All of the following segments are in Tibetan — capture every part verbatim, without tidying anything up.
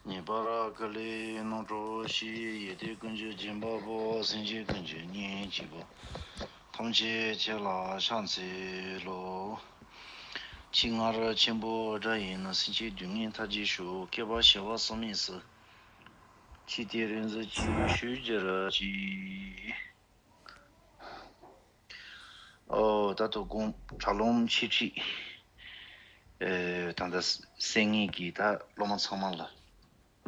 ངེས་པར་དཀའ་ལས་རྣམ་གྲོལ་ཞིག་ཡེ་དེ་ཀུན་གྱི་སྦྱིན་པ་པོ། སེམས་ཅན་ཀུན་གྱི་གཉེན་གཅིག་པོ། ཐམས་ཅད་ཁྱེད་ལ་ཕྱག་འཚལ་ལོ། ཕྱི་སྔར་ཆེན་པོ་སྒྲ་ཡིན་ན། སེམས་ཅན་སྡུག་བསྔལ་མཐའ་རྒྱས་ཤོག་བསྐལ་པ་བྱེ་བ་གསུམ་ཡིན་སྲིད། ཕྱི་དེ་རིང་གཟི་བརྗིད་ཞུ་རྒྱུར་གྱིས། ཨོ་ད་དོ་དགོང་དྲ་ལམ་འཆད་ཁྲིད། ཨེ་ད་ལྟ་གསན་མཁན་གྱི་ད་སློབ་མ་ཚང་མ་ལ།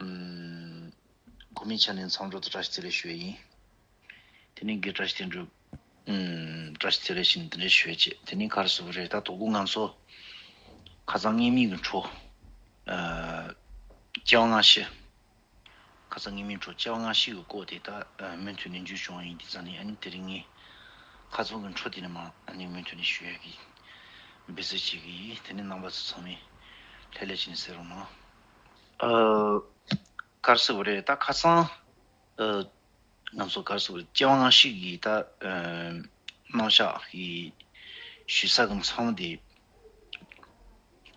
ཨུམ། གོ་མིན་ཆ་ནས་འཚམས་འདྲི་དང་བཀྲ་ཤིས་བདེ་ལེགས་ཞུ་ཡ་ཡིན། དེ་ནས་དགེ་བཀྲ་ཤིས་བསྟན་འགྲུབ། ཨུམ། བཀྲ་ཤིས་བདེ་ལེགས་ཞུ་ནས་དེ་འདྲ་ཞུ་ཡ་བྱེད། དེ་ནས་ག་རེ་ཟེར་དགོས་རེད། ད་དོ་དགོང་ང་ཚོ་ཁ་སང་སྔོན་མའི་གི་འཕྲོ། ཨ། སྐྱེ་བ་སྔ་ཕྱི། ཁ་སང་སྔོན་མའི་འཕྲོ་སྐྱེ་བ་སྔ་ཕྱི་གི་སྐོར་དེ་ད་ཨ་མུ་མཐུད་ནས་མཇུག་བྱུང་བ་ཡིན་དུས་ཙང་ནས། ཨ་ནི་དེ་རིང་ངས་ཁ་སང་གི་འཕྲོ་དེ་ནས་མར་ཨ་ནི་མུ་མཐུད་ནས་ཞུ་ཡ་གི་འབད་བརྩོན་བྱེད་ཀྱི་ཡིན། དེ་ནས་རྣམ་པ་ཚོ་ཚང་མས་ལྷོད་ལྷོད་བྱས་ནས་གསན་རོགས་གནང་། ཨ། ག་རེ་ཟེར་དགོས་རེད། ད་ཁ་སང་ཨ་ང་ཚོ་ག་རེ་ཟེར་དགོས་རེད། སྐྱེ་བ་སྔ་ཕྱི་གི་ད་ཨ་རྣམ་གཞག་གི་ཞུ་ས་གི་མཚམས་དེ་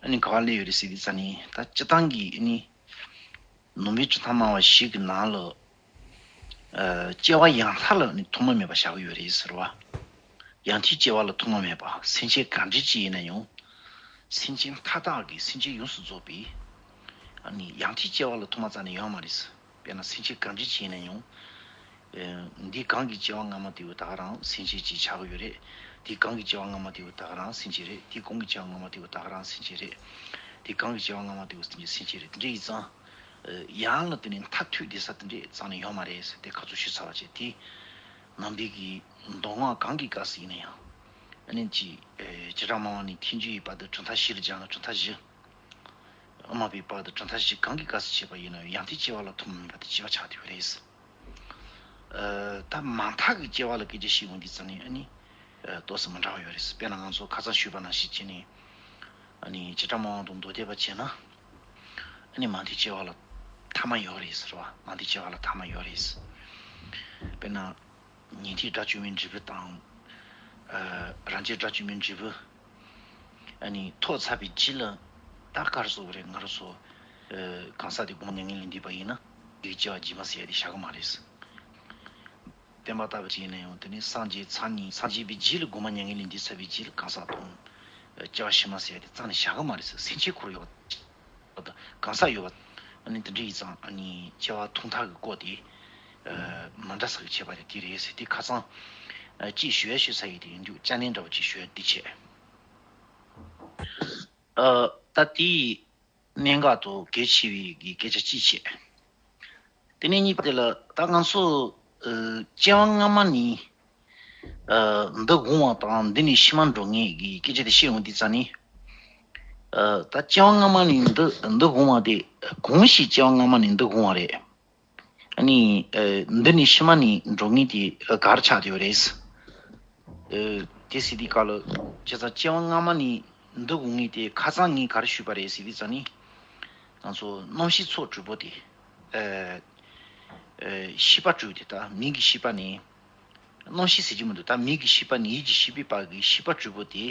ཨ་ནི་ག་པར་སླེབས་ཡོད་རེད་ཟེར་དུས་ཙང་ནས། ད་སྤྱིར་བཏང་གི་ཨ་ནི་ནང་པའི་གྲུབ་མཐའ་སྨྲ་བ་བཞི་གི་ནང་ལ་ཨ་སྐྱེ་བ་ཡང་དག་ལ་ཨ་ནི་ཐོག་མ་མེད་པ་བཞག་གི་ཡོད་རེད་ཟེར་བ། ཡང་ཐུག་སྐྱེ་བ་ལ་ཐོག་མ་མེད་པ། སེམས་ཅན་ག་འདྲ་ཅིག་ཡིན་ན་ཡང་། སེམས་ཅན་མཐའ་དག་གི་སེམས་ཅན་ཡོངས་སུ་རྫོགས་པའི་ཨ་ནི་ཡང་ཐུག་སྐྱེ་བ་ལ་ཐོག་མ་རྩ་ནས་ཡོད་མ་རེད། དཔེར་ན་སེམས་ཅན་གང་འདྲ་ཅིག་ཡིན་ན་ཡང་། ཨེ། འདིའི་གོང་གི་སྐྱེ་བ་སྔ་མ་དེ་བོ་ད་ག་རང་སེམས་ཅན་ཅིག་ཆགས་ཀྱི་ཡོད་རེད། དེའི་གོང་གི་སྐྱེ་བ་སྔ་མ་དེ་བོ་ད་ག་རང་སེམས་ཅན་རེད། དེའི་གོང་གི་སྐྱེ་བ་སྔ་མ་དེ་བོ་ད་ག་རང་སེམས་ཅན་རེད། དེའི་གོང་གི་སྐྱེ་བ་སྔ་མ་དེ་བོ་སེམས་ཅན་སེམས་ཅན་རེད། དེ་འདྲ་ཡིན་ཙང་། ཨེ། ཡང་ལ་དེ་ནས་མཐར་ཐུག་བསྡད་ས་དེ་འདྲ་རྩ་ནས་ཡོད་མ་རེད་ཟེར་དེ་ཁ་ཚུར་ཞུས་ཚར་བ་བྱས། དེ་ནང་པའི་གི་མདོ་སྔགས་གང་གི་སྐབས་སུ་ཡིན་ན་ཡང་། ཨ་ནི་ཅིག་ཨེ། བྱེ་བྲག་སྨྲ་བ་ནས་ཐེག་མཆོག་གི་བར་དུ་གྲུབ་མཐའ་བཞི་ལ་སྦྱར་ན་གྲུབ་མཐའ་བཞི། དབུ་མ་པའི་བར་དུ་གྲུབ་མཐའ་བཞི་གང་གི་སྐབས་སུ་བྱས་པ་ཡིན་ན་ཡང་ཡང་ཐུག་སྐྱེ་བ་ལ་ཐོག་མ་མེད་པ་དེ་སྐྱེ་བ་ཆགས་བསྡད་ཡོད་རེད། ཨ། ད་མ་མཐའ་གི་སྐྱེ་བ་ལ་སྐད་ཆ་བཤད་ཡོང་དུས་ཙང་ནས་ཨ་ནི། ཨ། ཏོག་ཙམ་མི་འདྲ་བ་ཡོད་རེད། དཔེར་ན་ང་ཚོ་ཁ་སང་ཞུས་པ་ནང་བཞིན་བྱས་ནས། ཨ་ནི་བྱེ་བྲག་སྨྲ་བ་དང་མདོ་སྡེ་པ་བྱས་ན། ཨ་ནི་མ་མཐའི་སྐྱེ་བ་ལ་ཐ་མ་ཡོད་རེད་ཟེར་བ། མ་མཐའི་སྐྱེ་བ་ལ་ཐ་མ་ཡོད་རེད། དཔེར་ན། ཉན་ཐོས་དགྲ་བཅོམ་པའི་འབྲས་བུ་དང་། ཨ། རང་རྒྱལ་དགྲ་བཅོམ་པའི་འབྲས་བུ། ཨ་ནི་ཐོབ་ཚར་བའི་རྗེས་ལ་ད་ག་རེ་ཟེར་དགོས་རེད། ང་རང་ཚོ། ཨ། གང་ཟག་དེ་སྒོམ་མྱ་ངན་ལས་འདས་པ་ཡིན་ན། དེའི་སྐྱེ་བ་རྗེས་མ་ཟེར་ཡ་དེ་བཞག་གི་མ་རེད། བསྟན་པ་ལྟ་བུ་ཅིག་ཡིན་ན་ཡང་དེ་ནི་སངས་རྒྱས་ཚར་གཉིས། སངས་རྒྱས་པའི་རྗེས་ལ་སྒོམ་མྱ་ངན་ལས་འདས་ཚར་བའི་རྗེས་ལ་གང་ཟག་དང་། ཨ། སྐྱེ་བ་ཕྱི་མ་ཟེར་ཡ་དེ་རྩ་ནས་བཞག་གི་མ་རེད་ཟེར། སེམས་ཅན་འཁོར་ཡོད་པ། གང་ཟག་ཡོད་པ། ཨ་ནི་དེ་འདྲ་ཡིན་ཙང་ཨ་ནི་སྐྱེ་བ་ཐོག་མཐའ་གི་སྐོར་དེ། ཨ། མ་འདྲ་ས་གི་ཁྱད་པར་དེ་རེད་ཟེར་དེ་ཁ་སང་། ཨ། ཅིག་ཞུ་ཡ་ཞུ་ས་ཡིན། དེ་ཡིན་དུས་བཅར་ནས་འདྲ་བོ་ཅིག་ཞུ་ཡ་འདི་བྱས། ཨ། ད་དེ་གནད་འགག་དང་གལ་ཆེ་བའི་གི་སྐད་ཆ་གཅིག་བྱས། དེ་ནས་གཉིས་པ་དེ་ལ་ད་ང་ཚོ། ཨ། སྐྱེ་བ་སྔ་མ་ནས། ཨ། འདི་འོང་བ་དང་འདི་ནས་ཕྱི་མ་འགྲོ་མཁན་གྱི་སྐད་ཆ་དེ་བཤད་ཡོང་དུས་ཙང་ནས། ཨ། ད་སྐྱེ་བ་སྔ་མ་ནས་འདི་འདི་འོང་བ་དེ་གང་ཞིག་སྐྱེ་བ་སྔ་མ་ནས་འདི་འོང་བ་རེད། ཨ་ནི། ཨ། འདི་ནས་ཕྱི་མ་ནས་འགྲོ་མཁན་དེ་ག་རེ་ཆགས་བསྡད་ཡོད་རེད། ཨ། དེ་ཟེར་དུས་སྐབས་ལ་བྱས་ཙང་སྐྱེ་བ་སྔ་མ་ནས་འདི་འོང་མཁན་དེ་ཁ་སང་ངས་ག་རེ་ཞུས་པ་རེད་ཟེར་དུས་ཙང་ནས། ང་ཚོ་རྣམ་ཤེས་ཚོགས་དྲུག་པོ་དེ། ཨ། ཨ། ཤེས་པ་དྲུག་དེ་ད་མིག་གི་ཤེས་པ་ནས། རྣམ་ཤེས་ཟེར་གྱི་མི་འདུག་ད་མིག་གི་ཤེས་པ་ནས་ཡིད་ཀྱི་ཤེས་པའི་བར་གྱི་ཤེས་པ་དྲུག་པོ་དེ།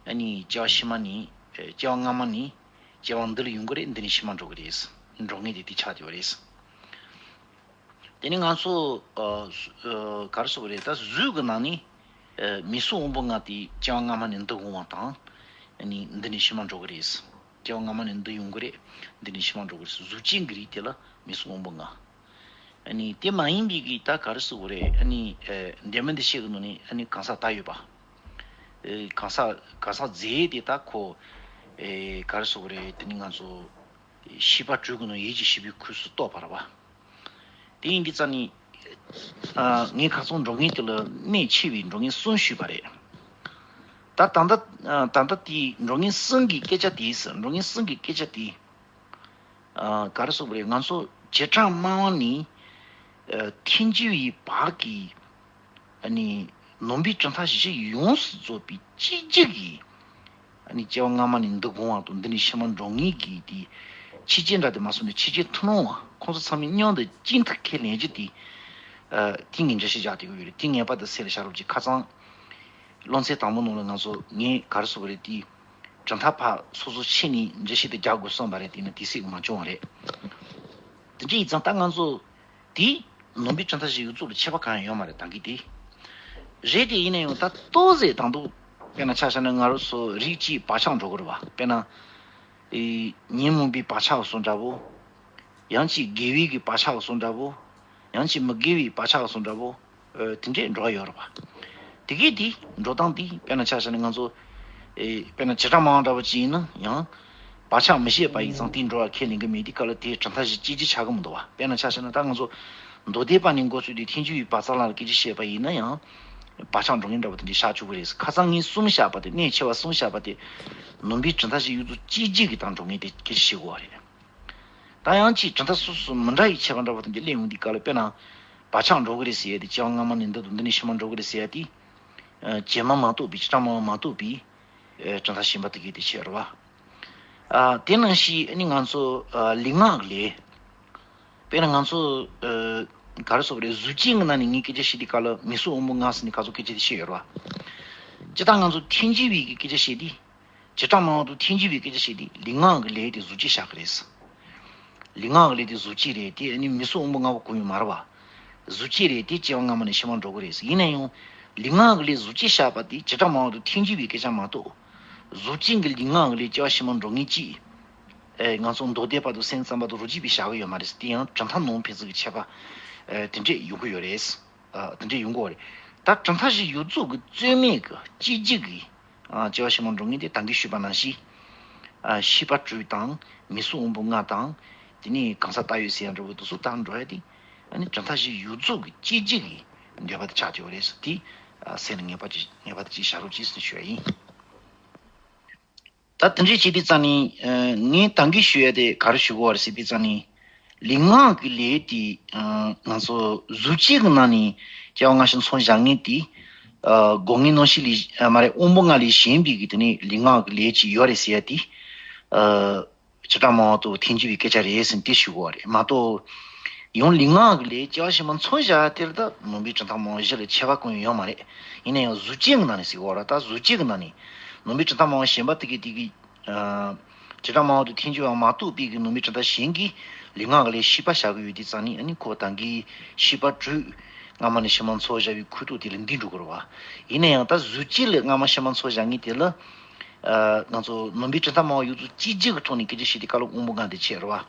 ཨ་ནི་སྐྱེ་བ་ཕྱི་མ་ནས། ཨ། སྐྱེ་བ་སྔ་མ་ནས་སྐྱེ་བ་འདི་ལ་ཡོང་གི་རེད། འདི་ནས་ཕྱི་མ་འགྲོ་གི་རེད། འགྲོ་མཁན་དེ་དེ་ཆགས་བསྡད་པ་རེད། དེ་ནི་ང་ཚོ། ཨ། ཨ། ག་རེ་ཟེར་དགོས་རེད། ད་གཟུགས་ཀྱི་ནང་ནས། ཨ། མིག་གཟུགས་སྔོན་པོ་ལྔ་དེ་སྐྱེ་བ་སྔ་མ་ནས་འདི་འོང་བ་དང་། ཨ་ནི་འདི་ནས་ཕྱི་མ་འགྲོ་གི་རེད། སྐྱེ་བ་སྔ་མ་ནས་འདི་ཡོང་གི་རེད། འདི་ནས་ཕྱི་མ་འགྲོ་གི་རེད། གཟུགས་ཅན་གྱི་རིགས་དེ་ལ་མིག་གཟུགས་སྔོན་པོ་ལྔ། ཨ་ནི་དེ་མ་ཡིན་པའི་གི་ད་ག་རེ་ཟེར་དགོས་རེད། ཨ་ནི། ཨ། འདས་མ་འདས་ཤེས་ཀྱི་ནང་ནས་ཨ་ནི་གང་ཟག་བཏགས་ཡོད་པ། ཨ། གང་ཟག་གང་ཟག་རྫས་དེ་ད་ཁོ། ཨ། ག་རེ་ཟེར་དགོས་རེད། དེ་ནི་ང་ཚོ་ཤེས་པ་དྲུག་གི་ནང་ཡིད་ཀྱི་ཤེས་པའི་ཁོངས་སུ་གཏོགས་པ་རེད་པ། དེ་ཡིན་དུས་ཙང་ནི། ཨ། ངས་ཁ་སང་འགྲོ་མཁན་དེ་ལ་གནད་ཆེ་བའི་འགྲོ་མཁན་གསུམ་ཞུས་པ་རེད། ད་ད་ལྟ། ཨ། ད་ལྟ་དེའི་འགྲོ་མཁན་གསུམ་གྱི་སྐད་ཆ་དེ་ཟེར། འགྲོ་མཁན་གསུམ་གྱི་སྐད་ཆ་དེ། ཨ། ག་རེ་ཟེར་དགོས་རེད། ང་ཚོ་བྱེ་བྲག་སྨྲ་བ་ནས། ཨ། ཐལ་འགྱུར་བའི་བར་གྱི། ཨ་ནི་ནང་པའི་གྲུབ་མཐའ་བཞི་ཡོངས་སུ་རྫོགས་པའི་གཅིག་གྱུར་གྱི། ཨ་ནི་སྐྱེ་བ་སྔ་མ་ནས་འདི་འོང་བ་དང་འདི་ནས་ཕྱི་མ་འགྲོ་མཁན་གྱི་དེ་ཕྱི་རྐྱེན་འདྲ་དེ་མ་སོང་ནས་ཕྱི་རྐྱེན་ཐུན་མོང་བ་ཁོང་ཚོ་ཚང་མས་མཉམ་དུ་གཅིག་མཐུན་ཁས་ལེན་རྒྱུ་དེ། ཨ། དེ་ངས་འགྲེལ་བཤད་རྒྱག་བསྡད་ཀྱི་ཡོད་རེད། དེ་ངེས་པར་དུ་གསལ་ལ་བཞག་རོགས་གྱིས། ཁ་སང་སློབ་ཚན་དང་པོ་ནང་ལ་ང་ཚོ་ངས་ག་རེ་ཟེར་དགོས་རེད། དེ་གྲུབ་མཐའ་ཕར་སོ་སོ་ཕྱེ་ནས་འགྲེལ་བཤད་དེ་རྒྱག་དགོས་བསམ་པ་རེད། དེ་ནི་དེ་སྲིད་མ་བྱུང་བ་རེད། དེ་འདྲ་ཡིན་ཙང་ད་ང་ཚོ་དེ་ནང་པའི་གྲུབ་མཐའ་བཞི་ཡོངས་རྫོགས་ལ་ཁྱད་པར་གང་ཡང་ཡོད་མ་རེད། ད་གི་དེ་རེད་དེ། ཡིན་ན་ཡང་ད་ཏོག་ཙམ་དང་དུ་དཔེར་ན་ཆ་བཞག་ན་ང་རང་ཚོ་རིགས་གཅིག་བག་ཆགས་འགྲོ་གི་རེད་བ། དཔེར་ན་ཨེ་ཉོན་མོངས་པའི་བག་ཆགས་སོགས་འདྲ་བོ། ཡང་ཅིག་དགེ་བའི་གི་བག་ཆགས་སོགས་འདྲ་བོ། ཡང་ཅིག་མི་དགེ་བའི་བག་ཆགས་སོགས་འདྲ་བོ། ཨ་དེ་འདྲས་འགྲོ་བ་ཡོད་རེད་བ། དེ་གས་དེ་འགྲོ་སྟངས་དེ་དཔེར་ན་ཆ་བཞག་ན་ང་ཚོ་ཨེ་དཔེར་ན་བྱེ་བྲག་སྨྲ་བ་འདྲ་བོ་ཅིག་ཡིན་ན་ཡང་བག་ཆགས་མི་བྱེད་པ་ཡིན་ཙང་དེ་འགྲོ་བ་ཁས་ལེན་གི་མེད། དེ་ག་ལ་དེ་གྲུབ་མཐའ་བཞི་གཅིག་གྱུར་ཆགས་གི་མི་འདུག་བ། དཔེར་ན་ཆ་བཞག་ན་ད་ང་ཚོ་མདོ་སྡེ་པ་ནས་འགོ་བཙུགས་ཏེ་ཐལ་འགྱུར་བའི་བག་ཙ་ལ་ལ་སྐད་ཆ་བཤད་པ་ཡིན་ན་ཡང་བག་ཆགས་འགྲོ་མཁན་འདྲ་བོ་དེ་འདྲས་ཆགས་བཅུག་གི་རེད། ཁ་སང་ངས་གསུམ་བཤད་པ་དེ། གནད་ཆེ་བ་གསུམ་བཤད་པ་དེ་ནང་པའི་གྲུབ་མཐའ་བཞི་ཡོངས་རྫོགས་གཅིག་གྱུར་གྱི་སྟེང་འགྲོ་མཁན་དེ་སྐད་ཆ་བཤད་དགོས་བ་རེད། ད་ཡང་ཅིག་གྲུབ་མཐའ་སོ་སོ་མི་འདྲ་བའི་ཁྱད་པར་འདྲ་བོ་དེ་འདྲ་སླེབས་ཡོང་དུས་སྐབས་ལ། དཔེར་ན་བག་ཆགས་འགྲོ་གི་རེད་ཟེར་ཡ་དེ་སྐྱེ་བ་སྔ་མ་ནས་འདི་དང་འདི་ནས་ཕྱི་མ་འགྲོ་གི་རེད་ཟེར་ཡ་དེ། ཨ་རྗེས་མ་མ་གཏོགས་པའི་བྱེ་བྲག་སྨྲ་བ་མ་གཏོགས་པའི་ཨ་གྲུབ་མཐའ་གཞན་པ་དེ་གས་དེ་བཤད་རེད་བ། ཨ་དེ་ནང་བཞིན་ཨ་ནི་ང་ཚོ་ཨ་ལུས་ངག་གི་ལས། དཔེར་ན་ང་ཚོ་ཨ་ག་རེ་ཟེར་དགོས་རེད། གཟུགས་ཅན་གྱི་ནང་ནས་ངས་སྐད་ཆ་བཤད་དུས་སྐབས་ལ་མིག་ཟུར་དབང་པོ་ལྔ་ཟེར་ནས་ག་ཚོད་སྐད་ཆ་དེ་བཤད་ཡོད་རེད་བ། སྤྱིར་བཏང་ང་ཚོ་ཐལ་འགྱུར་བའི་གི་སྐད་ཆ་བཤད་དུས། བྱེ་བྲག་སྨྲ་བ་དང་ཐལ་འགྱུར་བའི་སྐད་ཆ་བཤད་དུས་ལུས་ངག་གི་ལས་དེ་གཟུགས་ཅན་བཞག་གི་རེད། ལུས་ངག་གི་ལས་དེ་གཟུགས་ཅན་རེད་དེ། ཨ་ནི་མིག་ཟུར་དབང་པོ་ལྔ་པོ་གང་ཡང་མ་རེད་བ། གཟུགས་ཅན་རེད་དེ་སྐྱེ་བ་སྔ་མ་ནས་ཕྱི་མ་འགྲོ་གི་རེད། ཡིན་ན་ཡང་ལུས་ངག་གི་ལས་གཟུགས་ཅན་བཞག་པ་དེ་བྱེ་བྲག་སྨྲ་བ་དང་ཐལ་འགྱུར་བའི་སྐད་ཆ་མ་གཏོགས། གཟུགས་ཅན་གྱི་ལུས་ངག་གི་ལས་སྐྱེ་བ་ཕྱི་མ་འགྲོ་མཁན་གཅིག་ཨེ་ང་ཚོ་མདོ་སྡེ་པ་དང་སེམས་ཙམ་པ་དང་རོ་གཅིག་པས་བཞག་གི་ཡོད་མ་རེད། དེ་ཡང་གྲུབ་མཐའ་ནང་ཕན་ཚུན་གྱི་ཁྱད་པར་ཨེ་དེ་འདྲས་ཡོང་གི་ཡོད་རེད། ཨ་དེ་འདྲས་ཡོང་གི་ཡོད་རེད། ད་གྲུབ་མཐའ་བཞི་ཡོངས་རྫོགས་ཀྱི་རྩོད་མེད་ཀྱི་གཅིག་གྱུར་གྱི་ཨ་སྐྱེ་བ་ཕྱི་མ་འགྲོ་མཁན་དེ་ད་གིན་ཞུས་པ་ནང་བཞིན། ཨ་ཤེས་པ་དྲུག་དང་མིག་ཟུར་དབང་པོ་ལྔ་དང་། དེ་ནས་གང་ཟག་བལྟ་ཡུལ་ཟེར་ཡ་འདྲ་བོ་དེ་ཚོ་དང་འགྲོ་ཡ་དེ། ཨ་ནི་གྲུབ་མཐའ་བཞི་ཡོངས་རྫོགས་ཀྱི་གཅིག་གྱུར་གྱི་འདོད་པ་དེ་ཆགས་ཀྱི་ཡོད་རེད་ཟེར། དེ་ཨ་སེམས་ལ་ངེས་པ་ཅིག་ངེས་པ་དེ་ཅིག་བཞག་རོགས་གྱིས་ཟེར་ཞུ་ཡ་ཡིན། ད་དེ་འདྲས་བྱེད་དུས་ཙང་ནི། ཨ་ངས་ད་གིན་ཞུ་ཡ་དེ་ག་རེ་ཞུ་དགོས་པ་རེད་ཟེར་དུས་ཙང་ནི། ལུས་ངག་གི་ལས་དེ་ཨ་ང་ཚོ་གཟུགས་ཅན་གྱི་ནང་ནས་སྐྱེ་བ་སྔ་ཕྱི་མཚོན་བཞག་མཁན་དེ། ཨ་སྒོ་ལྔའི་རྣམ་ཤེས་ལས་ཨ་མ་རེད། དབང་པོ་ལྔ་ལས་གཞན་པའི་གི་དེ་ནས་ལུས་ངག་གི་ལས་ཅིག་ཡོད་རེད་ཟེར་ཡ་དེ། ཨ་བྱེ་བྲག་སྨྲ་བ་དང་ཐལ་འགྱུར་བའི་སྐད་ཆ་རེད་ཟེར་ནས་དེ་ཞུ་དགོས་པ་རེད་མ་གཏོགས། ཡང་ལུས་ངག་གི་ལས་སྐྱེ་བ་ཕྱི་མ་མཚོན་བཞག་དེ་ལ་ད་ནང་པའི་གྲུབ་མཐའ་སྨྲ་བ་བཞི་ལ་ཁྱད་པར་གང་ཡང་ཡོད་མ་རེད། ཡིན་ན་ཡང་གཟུགས་ཅན་གྱི་ནང་ནས་ཟེར་དགོས་རེད། ད་གཟུགས་ཅན་གྱི་ནང་ནས་ནང་པའི་གྲུབ་མཐའ་སྨྲ་བ་གཞན་པ་དེ་གི་དེ་གི་ཨ་བྱེ་བྲག་སྨྲ་བ་དང་ཐལ་འགྱུར་བ་མ་གཏོགས་པའི་གི་ནང་པའི་གྲུབ་མཐའ་གཞན་གྱིས་ལུས་ངག་གི་ལས་ཤེས་པ་བཞག་གི་ཡོད་དུས་ཙང་ནི། ཨ་ནི་ཁོ་ད་གིན་ཤེས་པ་དྲུག་སྔ་མ་ནས་ཕྱི་མ་མཚོན་བཞག་པའི་ཁུངས་གཏུགས་དེ་ལ་འདི་འགྲོ་གི་རེད་བ། ཡིན་ན་ཡང་ད་གཟུགས་ཅན་ལ་སྔ་མ་ཕྱི་མ་མཚོན་བཞག་མཁན་དེ་ལ། ཨ་ང་ཚོ་ནང་པའི་གྲུབ་མཐའ་སྨྲ་བ་ཡོངས་རྫོགས་གཅིག་གྱུར་གྱི་ཐོག་ནས་སྐད་ཆ་བཤད་དུས་སྐབས་ལ་དབང་པོ་ལྔ་དེ་ཆགས་རེད་བ།